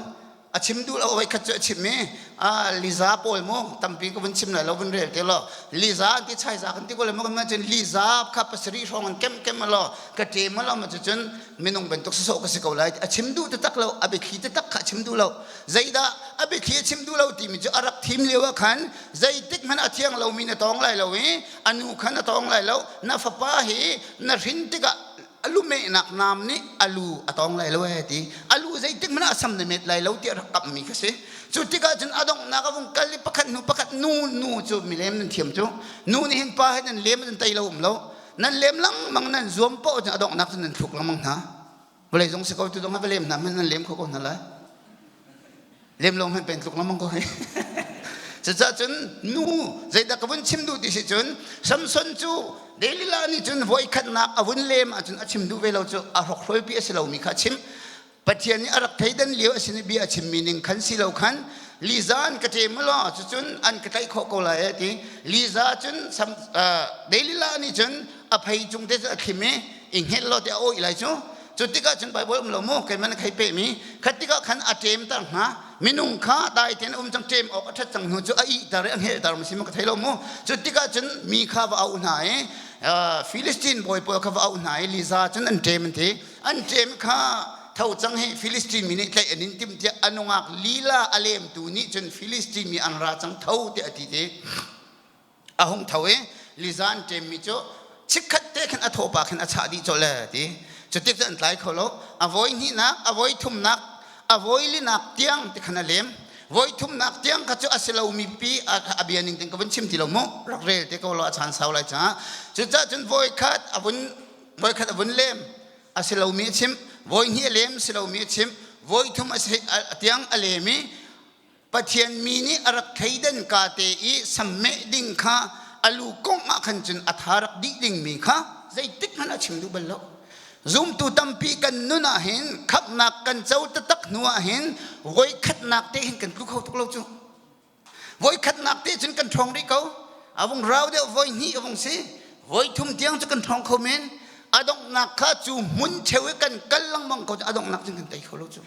a chim duh lo. Voikhat cu a chim i Liza pawl mu tampi ka vun chim lai lo, vun rel te law. Liza an ti, chaiza kan ti ko le mu kan cun Liza kha pasarih hrawng an kem kem law ka ṭem law ma cun minung bantuk sawsawh ka si ko lai. A chim duh taktak lo, a biathli taktak kha a chim duh lo. Zeidah a biathli a chim duh lo timi cu a rak thim lio ah khan zeitik hmanh a thiang lomi na tawng lai lo i a nu khan a tawng lai lo, na fapa hi na hrin tikah a lumehnak naam nih a lu a tawng lai lo ee ti, a lu zeitik hmanh ah a sam na met lai lo ti a rak kamhmi kha si. Cu tikah cun a donghnak a vung kal i pakhat hnu pakhat nu nu cu milem nan thiam cu nu nih hin pa he nan lem nan tei lo um lo, nan lem lengmang, nan zuam paoh cun a donghnak cun nan thluk lengmang hna. Vawlei zong si ko tu dong va lem hna hmanh nan lem kho ko hna lai, lem lo hmanh pen tluk lengmang ko hi. Cucaah cun nu zeidah ka vun chim duh ti si cun Samson cu Delilah nih cun voikhatnak a vun lem ahcun a chim duh ve lo cu a hrokhrolpi a si lomi kha a chim. Pathian nih a rak theidan lio a sin i bia a chimmi ning khan si lo khan Liza an ka ṭem law cucun an ka tlaih khawh ko lai a ti. Liza cun Delilah nih cun a phei cung te cu a thlim i i hngelh law te a awih lai cu. Cu tikah cun Baibal um lo mu, keimah na khei pehmi khat tikah khan a ṭemter hna minung kha dai tein a um cang. Ṭem awk a ṭhat cang hnu cu a ihter i a hngelhter ma si ma ka thei lo mu. Cu tikah cun mi kha va auh hna i Filistin bawi pawl kha va auh hna i Liza cun an ṭem an ti. An ṭem kha tho cang hi, Filistin mi nih tlaih an in timh tiah a nungak lila a lemtu nih cun Filistin mi an ra cang, tho tiah a ti ti. A hung tho i Liza an ṭemmi cu chikkhat te khan a thawpa khin a chah dih colh le ti. Cu tik cu an tlai kho lo. A voi hnihnak, a voi thumnak, a voi linak tiang ti khan a lem. Voi thumnak tiang kha cu a si lomi pi a bia ning ting ka vun chim ti lo mu, rak rel te ko lo, a caan sau lai caah. Cucaah cun voi khat a vun voi khat a vun lem, a si lomi a chim. Voi hnih a lem, si lomi a chim. Voi thum a si tiang a lem i Pathian mi nih a rak thleidan ka te i sammeh ding kha a lu kongh ah khan cun a tha rak dih dingmi kha zeitik hmanh a chim duh bal lo. Zumtu tampi kan nun ah hin khamhnak kan co taktak hnu ah hin voikhatnak te hin kan tlu kho tuk lo cu. Voikhatnak te cun kan ṭhawng rih ko. A vung rau deuh, voi hnih a vung si. Voi thum tiang cu kan ṭhawng kho men. A donghnak kha cu hmun cheu i kan kal lengmang ko cu a donghnak cun kan tei kho lo cu.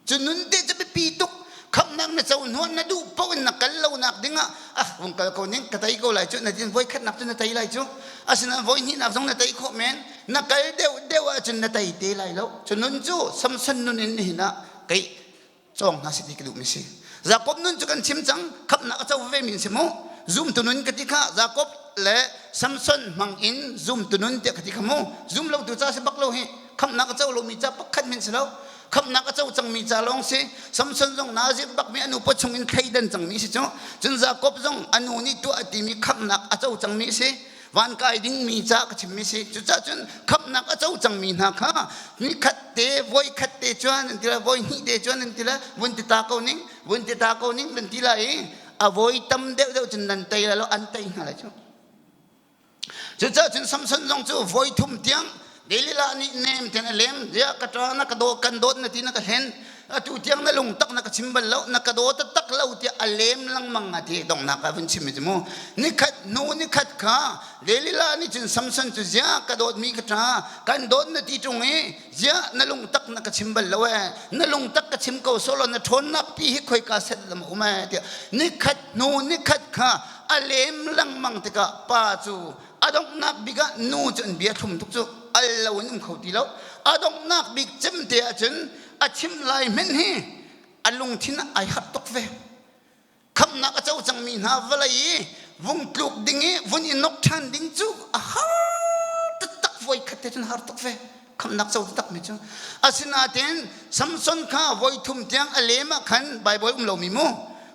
Cu nun te cu biapi tuk. Khamhnak na co hnuah na duh paoh in na kal lonak dingah ah vung kal ko ning, ka tei ko lai cu na tin. Voi khatnak cu na tei lai cu. Asinain voi hnihnak zong na tei khawh men. Na kal deuh deuh ahcun na tei te lai lo. Cu nun cu Samson nun in nihin ah kei cawng hna si ti ka duhmi si. Jakob nun cu kan chim cang, khamhnak a co ve mi si mu. Zumtu nun ka ti kha, Jakob le Samson hmang in zumtu nun tiah ka ti kha mu. Zum lo tu ca si bak lo hi. Khamhnak a co lomi ca pakhat men si lo, khamhnak a co cangmi ca lawng si. Samson zong Nazir bakmi a nu paw chung in thleidan cangmi si cu. Cun Jakob zong a nu nih tuah a timi khamhnak a co cangmi si. Van kai dingmi ca ka chimmi si. Cucaah cun khamhnak a co cangmi hna kha nikhat te, voi khat te cuan an ti lai, voi hnih te cuan an ti lai, vun ti ta ko ning, vun ti ta ko ning nan ti lai i a voi tam deuhdeuh cun nan tei lai lo, an tei hna lai cu. Cucaah cun Samson zong cu voi thum tiang Delilah nih nem ten a lem, ziah ka ṭa na ka daw kan dawt na ti na ka hlen, atu tiang na lungtak na ka chim bal lo, na ka daw taktak lo tiah a lem lengmang a ti donghnak ah vun chim mi cu mu. Nikhat hnu nikhat kha Delilah nih cun Samson cu ziah ka dawtmi ka ṭa, kan dawt na ti ṭung i ziah na lungtak na ka chim bal lo ee, na lungtak ka chim ko sawlaw na ṭhawnnak pi hi khoika set lam a um ee tiah nikhat hnu nikhat kha a lem lengmang tikah pa cu a donghnak bik ah nu cu an bia thlum tuk cu al lo in um kho ti lo. A donghnak bik cem te ahcun a chim lai hmenh hi a lungthin ai harh tuk ve. Khamhnak a co cangmi hna vawlei i vung tluk ding i vun i nok ṭhan ding cu a har taktak, voi khat te cun har tuk ve khamhnak co taktak mi cu. Asinain Samson kha voi thum tiang a lem ah khan, Bible um lomi mu,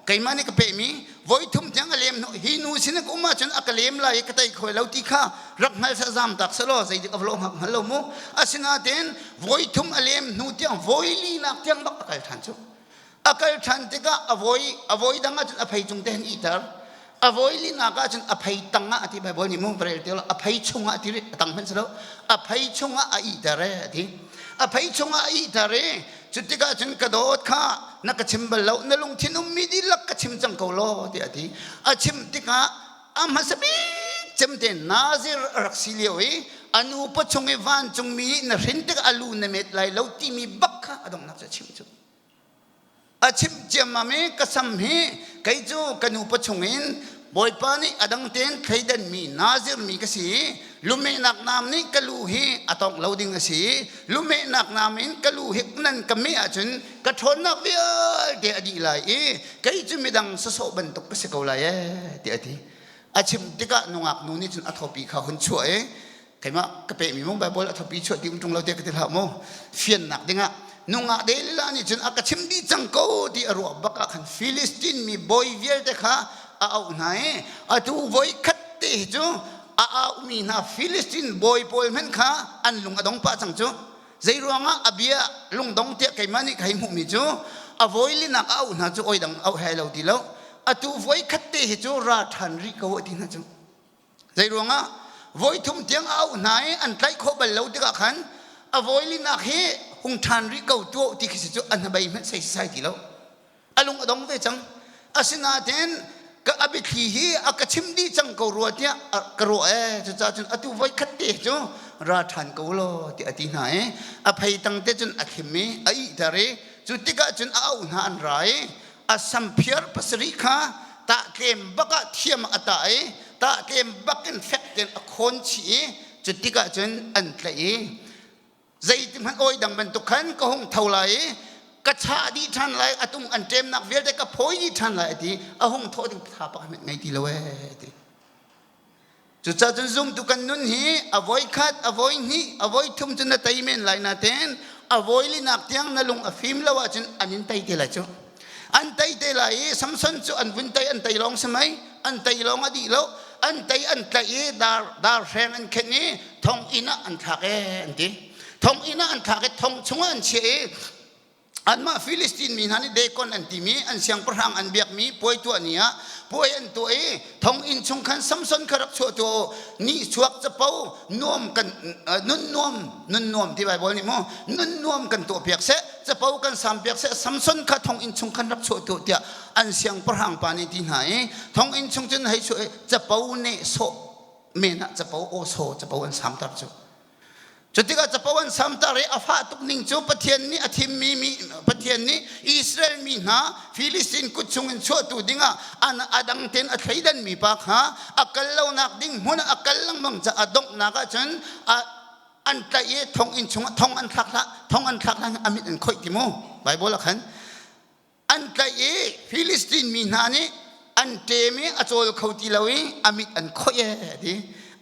keimah nih ka pehmi, voi thum tiang a lem hi nu sin ka um ahcun a ka lem lai i ka tei kho lo ti kha rak hngal seh, zam tak selaw zeidik a vlo hngak hngal lo mu. Asinain voi thum a lem hnu tiang voi linak tiang bak a kal ṭhan cu. A kal ṭhan tikah a voi a voi dang ahcun a phei cung te hin iter, a voi linak ahcun a phei tang ah a ti. Bible nih mu rel ti a phei chung ah a ti rih, a tang hmanh si lo, a phei chung ah a iter e a ti. A phei chung ah a iter i cu tikah cun ka dawt kha na ka chim bal lo, na lungthin ummi dihlak ka chim cang ko law tiah a ti. A chim tikah a hmasa bik cem te Nazir a rak si lio i a nu pawchung i vancungmi nih na hrin tikah a lu na met lai lo timi bak kha a donghnak cu a chim cu. A chimh ciammam i ka sam hi kei cu ka nupa chungin Bawipa nih a dang tein thleidanmi Nazir mi ka si i lumehnak naam nih ka lu hi a tawngh lo ding a si i lumehnak naam in ka lu hi nan ka meh ahcun ka ṭhawnnak vialte a dih lai i kei cu midang sasawh bantuk ka si ko lai ee tiah a ti. A chim tikah nungak nu nih cun a thawpi kha hun chuah i keimah ka pehmi mung Bible a thopi chuah ti um ṭung lo te ka ti hlah mu, fiannak dingah. Nungak Delilah nih cun a ka chim dih cang ko ti a ruah bak ah khan Filistin mi bawi vialte kha a auh hna i atu voi khat te hi cu a aumi hna Filistin bawi pawl hmanh kha an lung a dong pah cang cu. Zei ruangah a bia lungdong tiah keimah nih ka hei hmuhmi cu a voi linak a auh hna cu oi dang auh hai lo ti lo, atu voi khat te hi cu ra ṭhan rih ko a ti hna cu. Zei ruangah voi thum tiang a auh hna i an tlaih khawh bal lo tikah khan a voi linak hi hung ṭhan rih ko tuah ti khi si cu a hnabei hmanh sei sai ti lo. A lung a dong ve cang. Asinain ka a biathli hi a ka chim dih cang ko rua tiah ka ruah ee. Cucaah cun atu voi khat te cu ra ṭhan ko law tiah a ti hna i a phei tang te cun a thlim i a ihter i cu tikah cun a auh hna an ra i a samphiar pasarih kha tahtlem bak ah thiam a tah i tahtlem bak in fek tein a khawn chih i cu tikah cun an tlaih i zeiti hmanh oi dang bantuk khan ka hung tho lai i ka chah dih ṭhan lai, a tung an ṭemnak vialte ka phawi dih ṭhan lai a ti. A hung thawh ding tha pakhat hmanh ngei ti lo ee ti. Cucaah cun zumtu kan nun hi a voi khat, a voi hnih, a voi thum cu na tei men lai nain a voi linak tiang na lung a fim lo ahcun an in tei te lai cu. An tei te lai i Samson cu an vun tei, an tei lawng si mei, an tei lawng a dih lo, an tei an tlaih i dar dar hreng an khenh i thonginn ah an thlak ee an ti. Thonginn ah an thlak i thong chungah an chiah i anmah Filistin mi hna nih Dagon an timi an siangpahrang an biakmi puai tuah ni ah puai an tuah i thonginn chung khan Samson kha rak chuah tuah u, ni chuak capo nuam kan nun nuam, nun nuam ti Bible nih mu, nun nuam kan tuah piak seh, capo kan sam piak seh, Samson kha thonginn chung khan rak chuah tuah tiah an siangpahrang pa nih ti hna i thonginn chung cun hei chuah i capo neh sawh men ah capo aw saw capo an samter cu. Cutikah capo an samter i a fah tuk ning cu Pathian nih a thimmi mi, Pathian nih Israel mi hna Filistin kut chungin chuahtu dingah an a dang tein a thleidanmi pa kha a kal lonak ding hmun ah a kal lengmang caah a donghnak ahcun a an tlaih i thonginn chungah thong an thlak hlah, thong an thlak hlah, a mit an khoih ti mu Bible ah khan. An tlaih i Filistin mi hna nih an ṭem i a cawl kho ti lo i a mit an khoih ee a ti.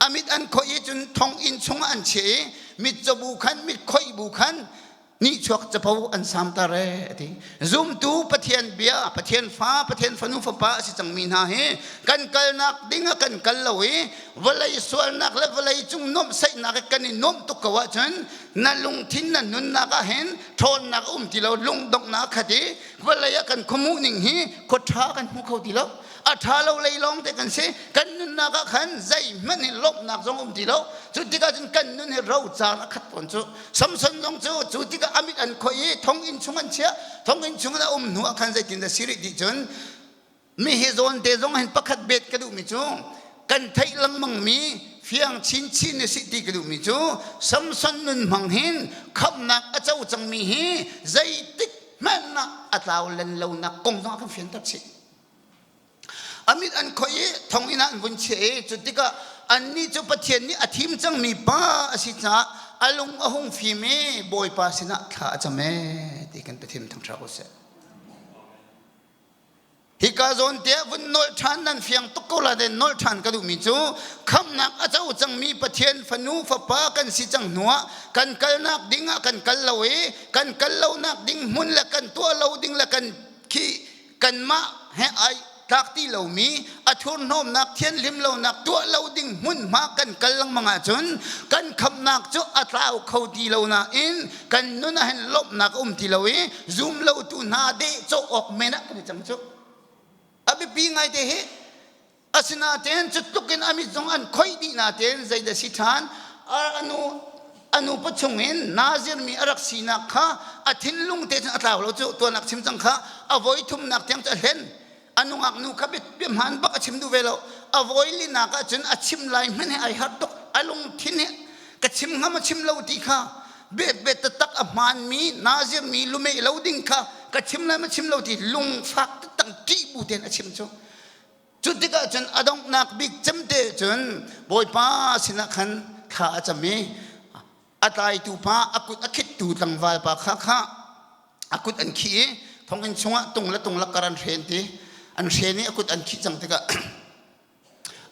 A mit an khoih i cun thonginn chungah an chiah i mitcaw bu khan, mit khoih bu khan. Nihchuak capo an samter ee a ti. Zumtu Pathian bia, Pathian fa, Pathian fanu fapa a si cangmi hna hi kan kalnak ding ah kan kal lo i vawlei sualnak le vawlei cung nuamhsaihnak i kan i nuamh tuk ko ahcun na lungthin na nunnak ah hin ṭhawnnak a um ti lo, lungdonghnak a khat i vawlei ah kan khuamuh ning hi khua ṭha kan hmu kho ti lo. A ṭha lo lei lawng te kan si. Kan nunnak ah khan zeihmanh hi lawmhnak zong um ti lo. Cu tikah cun kan nun hi rocar a khat tawn cu. Samson zong cu cu tikah a mit an khoih i thonginn chung an chiah. Thonginn chung in a um hnu ah khan zeitin dah si rih ti cun mi hi zawn te zong hin pakhat bet ka duhmi cu kan theih lengmangmi fiang chinchin na si ti ka duhmi cu Samson nun hmang hin khamhnak a co cangmi hi zeitik hmanh ah a tlau len lonak kong zong a kan fianter chih. A mit an khoih i thonginn ah an vun chiah i cu tikah annih cu Pathian nih a thim cangmi pa a si caah a lung a hung fim i Bawipa sinah thla a cam ee ti kan Pathian thangṭhat ko seh. Hika zawn te ah vun nolh ṭhan nan fiang tuk ko la den nolh ṭhan ka duhmi cu khamhnak a co cangmi Pathian fanu fapa kan si cang hnuah kan kalnak ding ah kan kal lo i kan kal lonak ding hmun le kan tuah lo ding le kan khi kanmah he ai tlak ti lomi a thurhnawmnak thianhlim lonak tuah lo ding hmunhma kan kal lengmang ahcun kan khamhnak cu a tlau kho ti lo nain kan nun ah hin lawmhnak a um ti lo i zum lotu hna deh cawh awk men ah kan i cang cu. A biapi ngaite hi. Asinain cu tluk in a mit zong an khoih dih nain zeidah si ṭhan? Anu anu pachung in Nazir mi a rak sinak kha a thinlung te cun a tlau lo cu tuanak chim cang kha a voi thumnak tiang cu a hlen. A nungak nu kha bia hmaan bak a chim duh ve lo. A voi linak ah cun a chim lai hmanh he ai harh tuk. A lungthin he ka chim hnga ma chim lo ti kha bet bet taktak a hmaanmi Nazir mi lumeh lo ding kha ka chim lai ma chim lo ti lungfak taktak ṭih bu tein a chim cu. Cu tikah cun a donghnak bik cemte cun Bawipa sinah khan thla a cam i a tlaitu pa a kut a khittu tlangval pa kha kha a kut an khih i thonginn chungah tung le tung lakar an hren ti an hren i a kut an khih cang tikah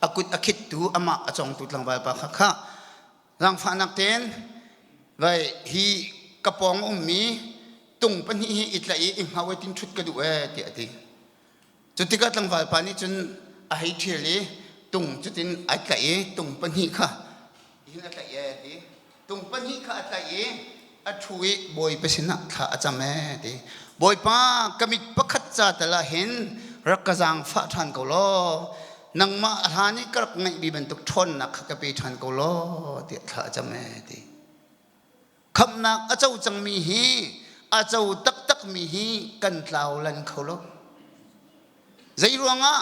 a kut a khittu amah a congtu tlangval pa kha kha zaangfahnak tein vai hi ka pawng ummi tung pahnih hi i tlaih i i hngau i tin ṭhut ka duh ee tiah a ti. Cu tikah tlangval pa nih cun a hei ṭhial i tung cutin ai tlaih i tung pahnih kha hin a tlaih ee ti. Tung pahnih kha a tlaih i a ṭhu i Bawipa sinah thla a cam ee ti. Bawipa ka mit pakhat ca tal ah hin rak ka zaangfah ṭhan ko law nangmah a hlan i ka rak ngeihmi bantuk ṭhawnnak kha ka pe ṭhan ko law tiah thla a cam ee ti. Khamhnak a co cangmi hi a co taktakmi hi kan tlau lan kho lo. Zei ruangah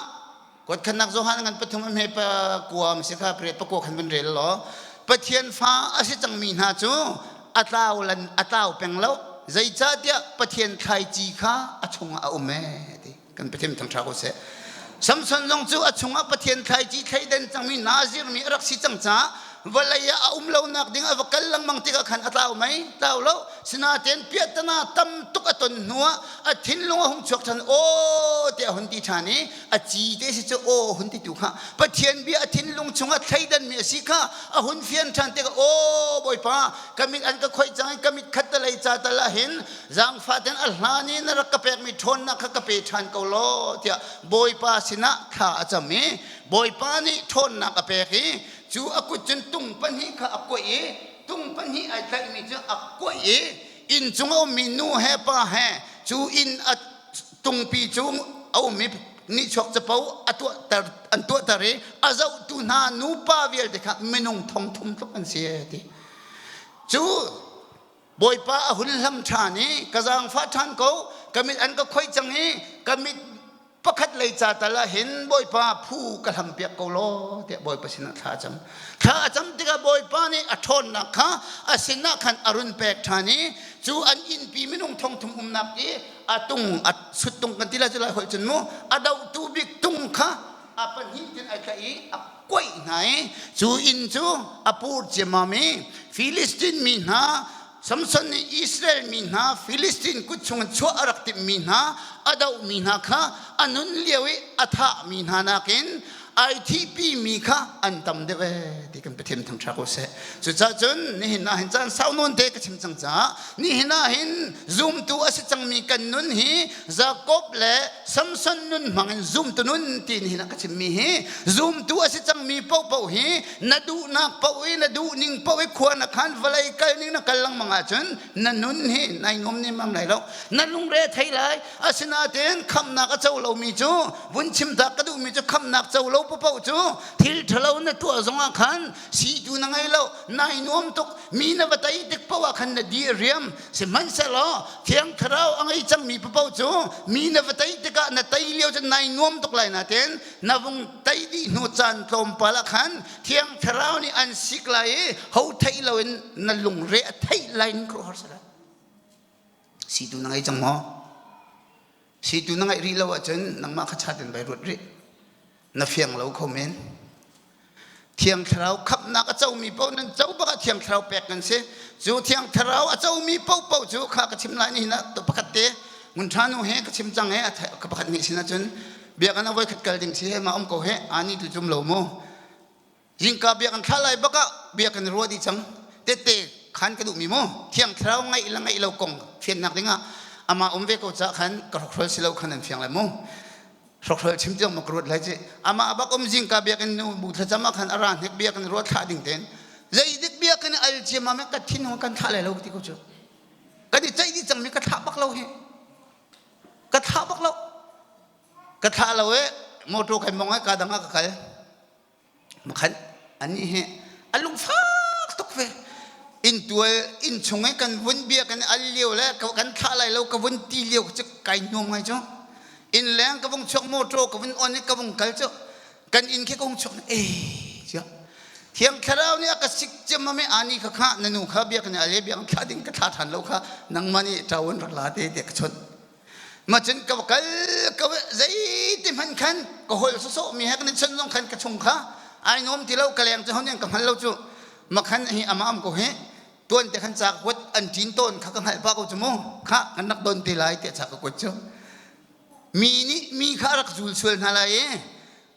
kuatkhannak Johan ngan pathum a hme pa kuam si kha pariat pakua khan van rel law Pathian fa a si cangmi hna cu a tlau lan a tlau peng lo zeicahtiah Pathian thlaici kha a chungah a um ee ti kan Pathian thangṭha ko seh. Samson zong cu a chungah Pathian thlaici thleidan cangmi Nazir mi a rak si cang caah vawlei ah a um lonak ding a va kal lengmang tikah khan a tlau mei tlau lo sinain piahtana tam tuk a ton hnuah a thinlung a hung chuak ṭhan aw tiah a hun ti ṭhan i a ci te si cu aw hun ti tu kha Pathian bia a thinlung chungah thleidan mi a si kha a hun fian ṭhan tikah aw Bawipa ka mit an ka khoih cang i ka mit khat talei ca tal ah hin zaangfah ten a hlan i na rak ka pekmi ṭhawnnak kha ka pe ṭhan ko law tiah Bawipa sinah thla a cam i Bawipa nih ṭhawnnak a pek i cu a kut cun tung pahnih kha a kuaih i tung pahnih ai tlaihmi cu a kuaih i inn cung a ummi nu he pa he cu inn a tungpi cu a ummi nihchuak capo a tuahter an tuahter i a zohtu hna nupa vialte kha minung thong thum tluk an si ti cu Bawipa a hun hlam ṭhan i ka zaangfah ṭhan ko ka mit an ka khoih cang i ka mit pakhat lei ca tal ah hin Bawipa phu ka hlam piak ko law tiah Bawipa sinah thla a cam thla a cam tikah Bawipa nih a ṭhawnnak kha a sinah khan a run pek ṭhan i cu an innpi minung thongthum umnak i a tung a suttung kan ti lai cu lai holh cun mu a dohtu bik tung kha a pahnih tin ai tlaih i a kuaih hna i cu inn cu a pur ciammam i Filistin mi hna Samson nih Israel mi hna Filistin kut chungin chuah a rak timhmi hna a dohmi hna kha a nun lio i a thahmi hna nakin. Ai thihpi mi kha an tam deuh ee ti kan Pathian thangṭhat ko seh. Cucaah cun nihin ah hin caan sau nawn te ka chim cang caah nihin ah hin zumtu a si cangmi kan nun hi Jakob le Samson nun hmangin zumtu nun ti nihin ah ka chimmi hi zumtu a si cangmi paohpaoh hi na duhnak paoh i na duhning paoh i khua na khan vawlei kal ning na kal lengmang ahcun na nun hi nai nuam nemam lai lo. Na lungre thei lai. Asinain khamhnak a co lomi cu vun chim ta ka duhmi cu khamhnak co lo paoh cu thil ṭhalo na tuah zongah khan siitu na ngei lo. Nai nuam tuk. Mi na va tei tik paoh ah khan na di a riam. Sihmanhsehlaw Thiang Thlarau a ngei cangmi paoh cu mi na va tei tikah na tei lio cun nai nuam tuk lai nain na vung tei dih hnu caan tlawmpal ah khan Thiang Thlarau nih an sik lai i ho theih loin na lungre a theih lai in khuaruahhar si lai. Siitu na ngei cang maw? Siitu na ngeih rih lo ahcun nangmah kha chat in vai ruat rih. Na fiang lo kho men. Thiang Thlarau khamhnak a comi paoh nan co bak ah Thiang Thlarau pek nan si. Cu Thiang Thlarau a comi paohpaoh cu kha ka chim lai nihin ah pakhat te ngun ṭha nu he ka chim cang he ka pakhat nih sin ahcun biakinn ah voikhat kal ding si he ma um ko he ani tu cum lo mu. Zingka biakinn thla lai bak ah biakinn ruah dih cang. Tette khan ka duhmi mu Thiang Thlarau ngaih le ngaih lo kong fiannak dingah amah um ve ko caah khan ka hrokhrol si lo khan an fiang lai mu. Hrokhrol chim tiang ma ka ruat lai ci. Amah bak um zingka biakinn nu bu thlacam ah khan a ra hnek biakinn ruat thlah ding ten. Zeidik biakinn al ciam ah ka thin hung kan thlah lai lo ti ko cu. Kan i ceih dih cangmi ka thlah bak lo hi. Ka thlah bak lo. Ka thlah lo e motor kai mong ai ka dang ah ka kal. Makhan anih hi a lungfak tuk ve. Inntual inn chung i kan vun bia kan al lio le kan thlah lai lo ka vun ti lio cu kai nuam ngai cu. Inn leng ka vung chuak motor ka vun on i ka vung kal cu kan inn khi ka hung chuak eh cia. Thiang Thlarau nih a ka sik ciam ame ani kha kha na nu kha bia kan al bia kan thlah ding ka thlah than lo kha nangmah nih ṭaun rak la te tiah ka chawnh. Ma cun ka kal ka zeiti hmanh khan ka holh sawsawh mi he kan i chawnh zong khan ka chung kha ai nuam ti lo ka leng cu hon ka hngal lo cu ma khan hi ama am ko hi tuan te khan ca kuat an ṭin tawn kha ka hngalh pa ko cu mu kha kan rak don te lai tiah ca ka kuat cu mi nih mi kha rak zul sual hna lai i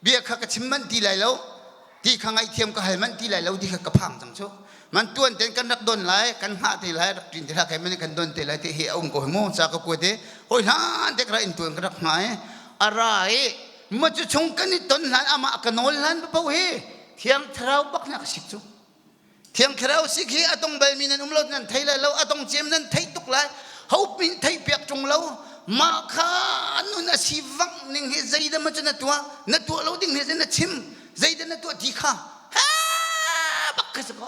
bia kha ka chim manh ti lai lo ti kha ngaihthiam ka hal manh ti lai lo ti kha ka phang cang cu man tuan ten kan rak don lai kan hngah te lai rak ṭin te hlah kai man kan don te lai ti hi a um ko hi mu ca ka kuat i hoi hlan te ka ra in tuan ka rak hnga i a ra i ma cu chung kan i ton hlan amah ka nawl hlan paoh hi Thiang Thlarau bak na ka sik cu Thiang Thlarau sik hi a tong balmi nan um lo nan thei lai lo a tong cem nan thei tuk lai ho min thei piak ṭung lo mah kha nun a si vang ning hi zeidah ma cu na tuah na tuah lo ding hi na chim zeidah na tuah ti kha ha bak kha si ko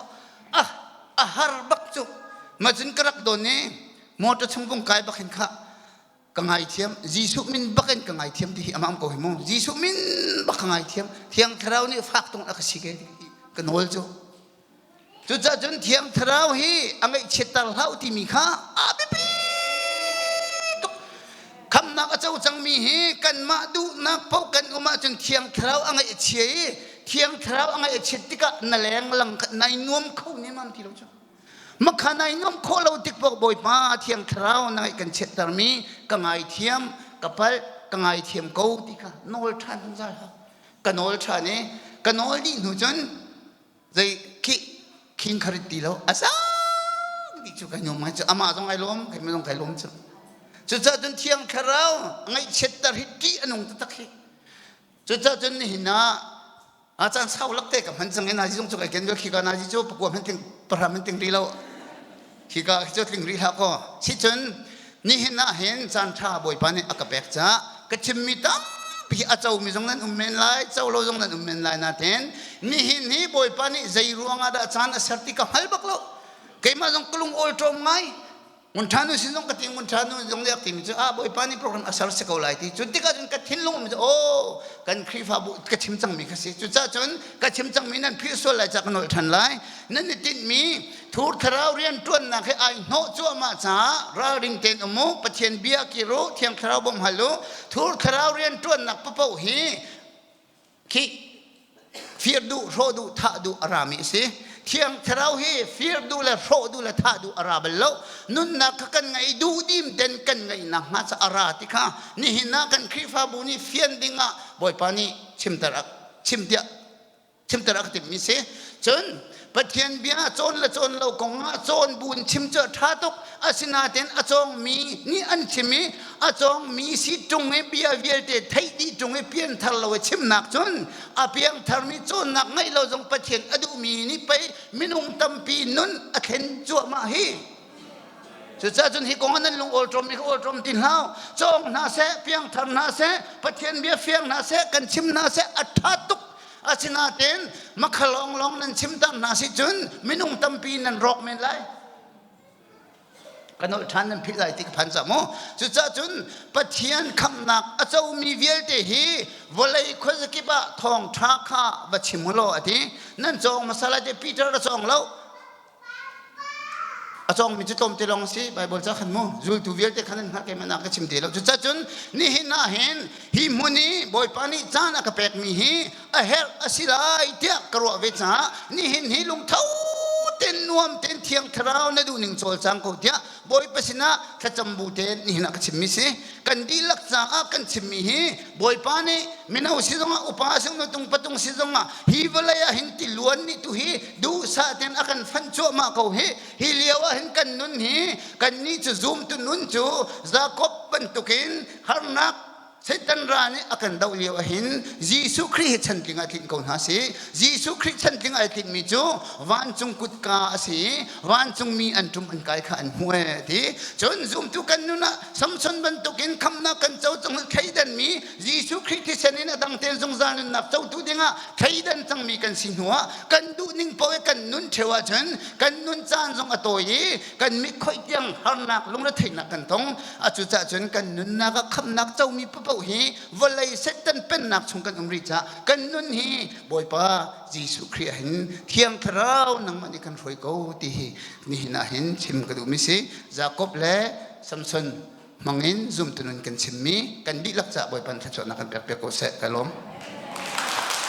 ah a har bak cu ma cun ka rak don i motor chung vung kai bak hin kha ka ngaithiam Jesuh min bak in ka ngaithiam ti hi amah um ko hi mu Jesuh min bak ka ngaithiam Thiang Thlarau nih fak tung a ka si ke ka nawl cu cucaah cun Thiang Thlarau hi a ngaihchiatter hlah timi kha a biapi tuk khamnak a co cangmi hi kanmah duhnak paoh kan um ahcun Thiang Thlarau a ngaih a chia i Thiang Thlarau a ngaih a chiat tikah na leng lang nai nuam kho ne mam ti lo cu Makha nai nuam khawh lo tik paoh Bawipa Thiang Thlarau na ngaih kan chiattermi ka ngaithiam ka palh ka ngaithiam ko ti kha nawl ṭhan zungzal hau. Ka nawl ṭhan i ka nawl dih hnu cun zei khi khing kharit ti lo a sang dih cu kai nuam ngai cu amah zong ai lawm keimah zong kai lawm cu. Cucaah cun Thiang Thlarau ngaihchiatter hi ṭih a nung taktak hi. Cucaah cun nihin ah A caan sau lak te ka hman cang i nazi zong cu kai ken ve khika nazi cu pakua hman ting pahra hman ting rih lo khika cu tling rih hlah kaw sicun nihin ah hin caan ṭha Bawipa nih a ka pek caah ka chimmi tampi a comi zong nan um men lai co lo zong nan um men lai nain nihin hi Bawipa nih zei ruangah dah caan a ser ti ka hngal bak lo keimah zong ka lung awlṭawm ngai Ngun ṭha nu sin zong ka ti ngun ṭha nu zong nih a timi cu ah Bawipa nih program a ser si ko lai ti cu tikah cun ka thinlung um cu aw kan Khrihfabu ka chim cangmi kha si cucaah cun ka chim cangmi nan philh sual lai ca ka nolh ṭhan lai nan i tinhmi thur thlarau rian ṭuannak he ai hnawh cuahmah caah ralring tein um u Pathian bia kir u Thiang Thlarau bawmh hal u thur thlarau rian ṭuannak paoh hi Khi fir duh, hrawh duh, thah duh a rami a si. Thiang Thlarau hi fir duh le hrawh duh le thah duh a ra bal lo. Nunnak kha kan ngeih duh dim ten kan ngeihnak hnga ca a ra ti kha nihin ah kan Khrihfabu nih fian ding ah Bawipa nih chimter a chim tiah chimter a ka timmi si. Cun Pathian bia cawn le cawn lo kong ah cawn bu in chim cu a ṭha tuk. Asinain a cawngmi nih an chim i a cawngmi si ṭung i bia vialte theih dih ṭung i pianthar lo i chimnak cun a piangtharmi cawnnak ngeih lo zong Pathian a duhmi nih pei minung tampi nun a thlen cuahmah hi. Cucaah cun hi kong ah nan lung awlṭawm i ka awlṭawm ti hlah. Cawng hna seh, piangthar hna seh, Pathian bia fiang hna seh, kan chim hna seh, a ṭha tuk. Asinain makha lawnglawng nan chim ter hna si cun minung tampi nan rawk men lai. Ka nolh ṭhan nan philh lai ti ka phan cang mu. Cucaah cun Pathian khamhnak a comi vialte hi vawlei khuazakip ah thawngṭha kha va chim u law a ti. Nan cawng hmasa lai ti Peter a cawng lo. A cawngmi cu tlawmte lawng a si Baibal ca khan mu zultu vialte khan an hngalh keimah nak ka chim ti lo cucacun nihin ah hin hi hmun i Bawipa nih caan a ka pekmi hi a herh a si lai tiah ka ruah ve caah nihin hi lungtho ten nuam ten thiang thlarau na duhning cawlcang ko tiah Bawipa sinah thlacam bu tein nihin ah ka chimmi si kan dihlak caah kan chimmi hi Bawipa nih mino si zongah upa si zongah tung patung si zongah hi vawlei ah hin tiluan nih tu hi duhsah tein a kan fanh cuahmah ko hi hi lio ah hin kan nun hi kan nih cu zumtu nun cu Jakob bantukin harnak Satan ra nih a kan doh lio ah hin Jesuh Khrih hi chantling ah tlinh ko hna si. Jesuh Khrih chantling ai tlinhmi cu vancung kutka a si i vancungmi an ṭum an kai kha an hmuh ee ti. Cun zumtu kan nun ah Samson bantukin khamnak kan co cang thleidanmi Jesuh Khrih thisen in a dang tein zungzal nunnak cotu dingah thleidan cangmi kan si hnuah kan duhning paoh i kan nun ṭheo ahcun kan nun caan zong a tawi i kan mit khoih tiang harnak lungretheihnak kan tong. Acucaah cun kan nunnak ah khamnak comi paoh hi vawlei Satan pennak chung kan um rih caah kan nun hi Bawipa Jesuh Khrih ah hin Thiang Thlarau nangmah nih kan hruai ko ti hi nihin ah hin chim ka duhmi si. Jakob le Samson hmangin zumtu nun kan chimmi kan dihlak caah Bawipa thluachuahnak kan pek piak ko seh. Ka lawm.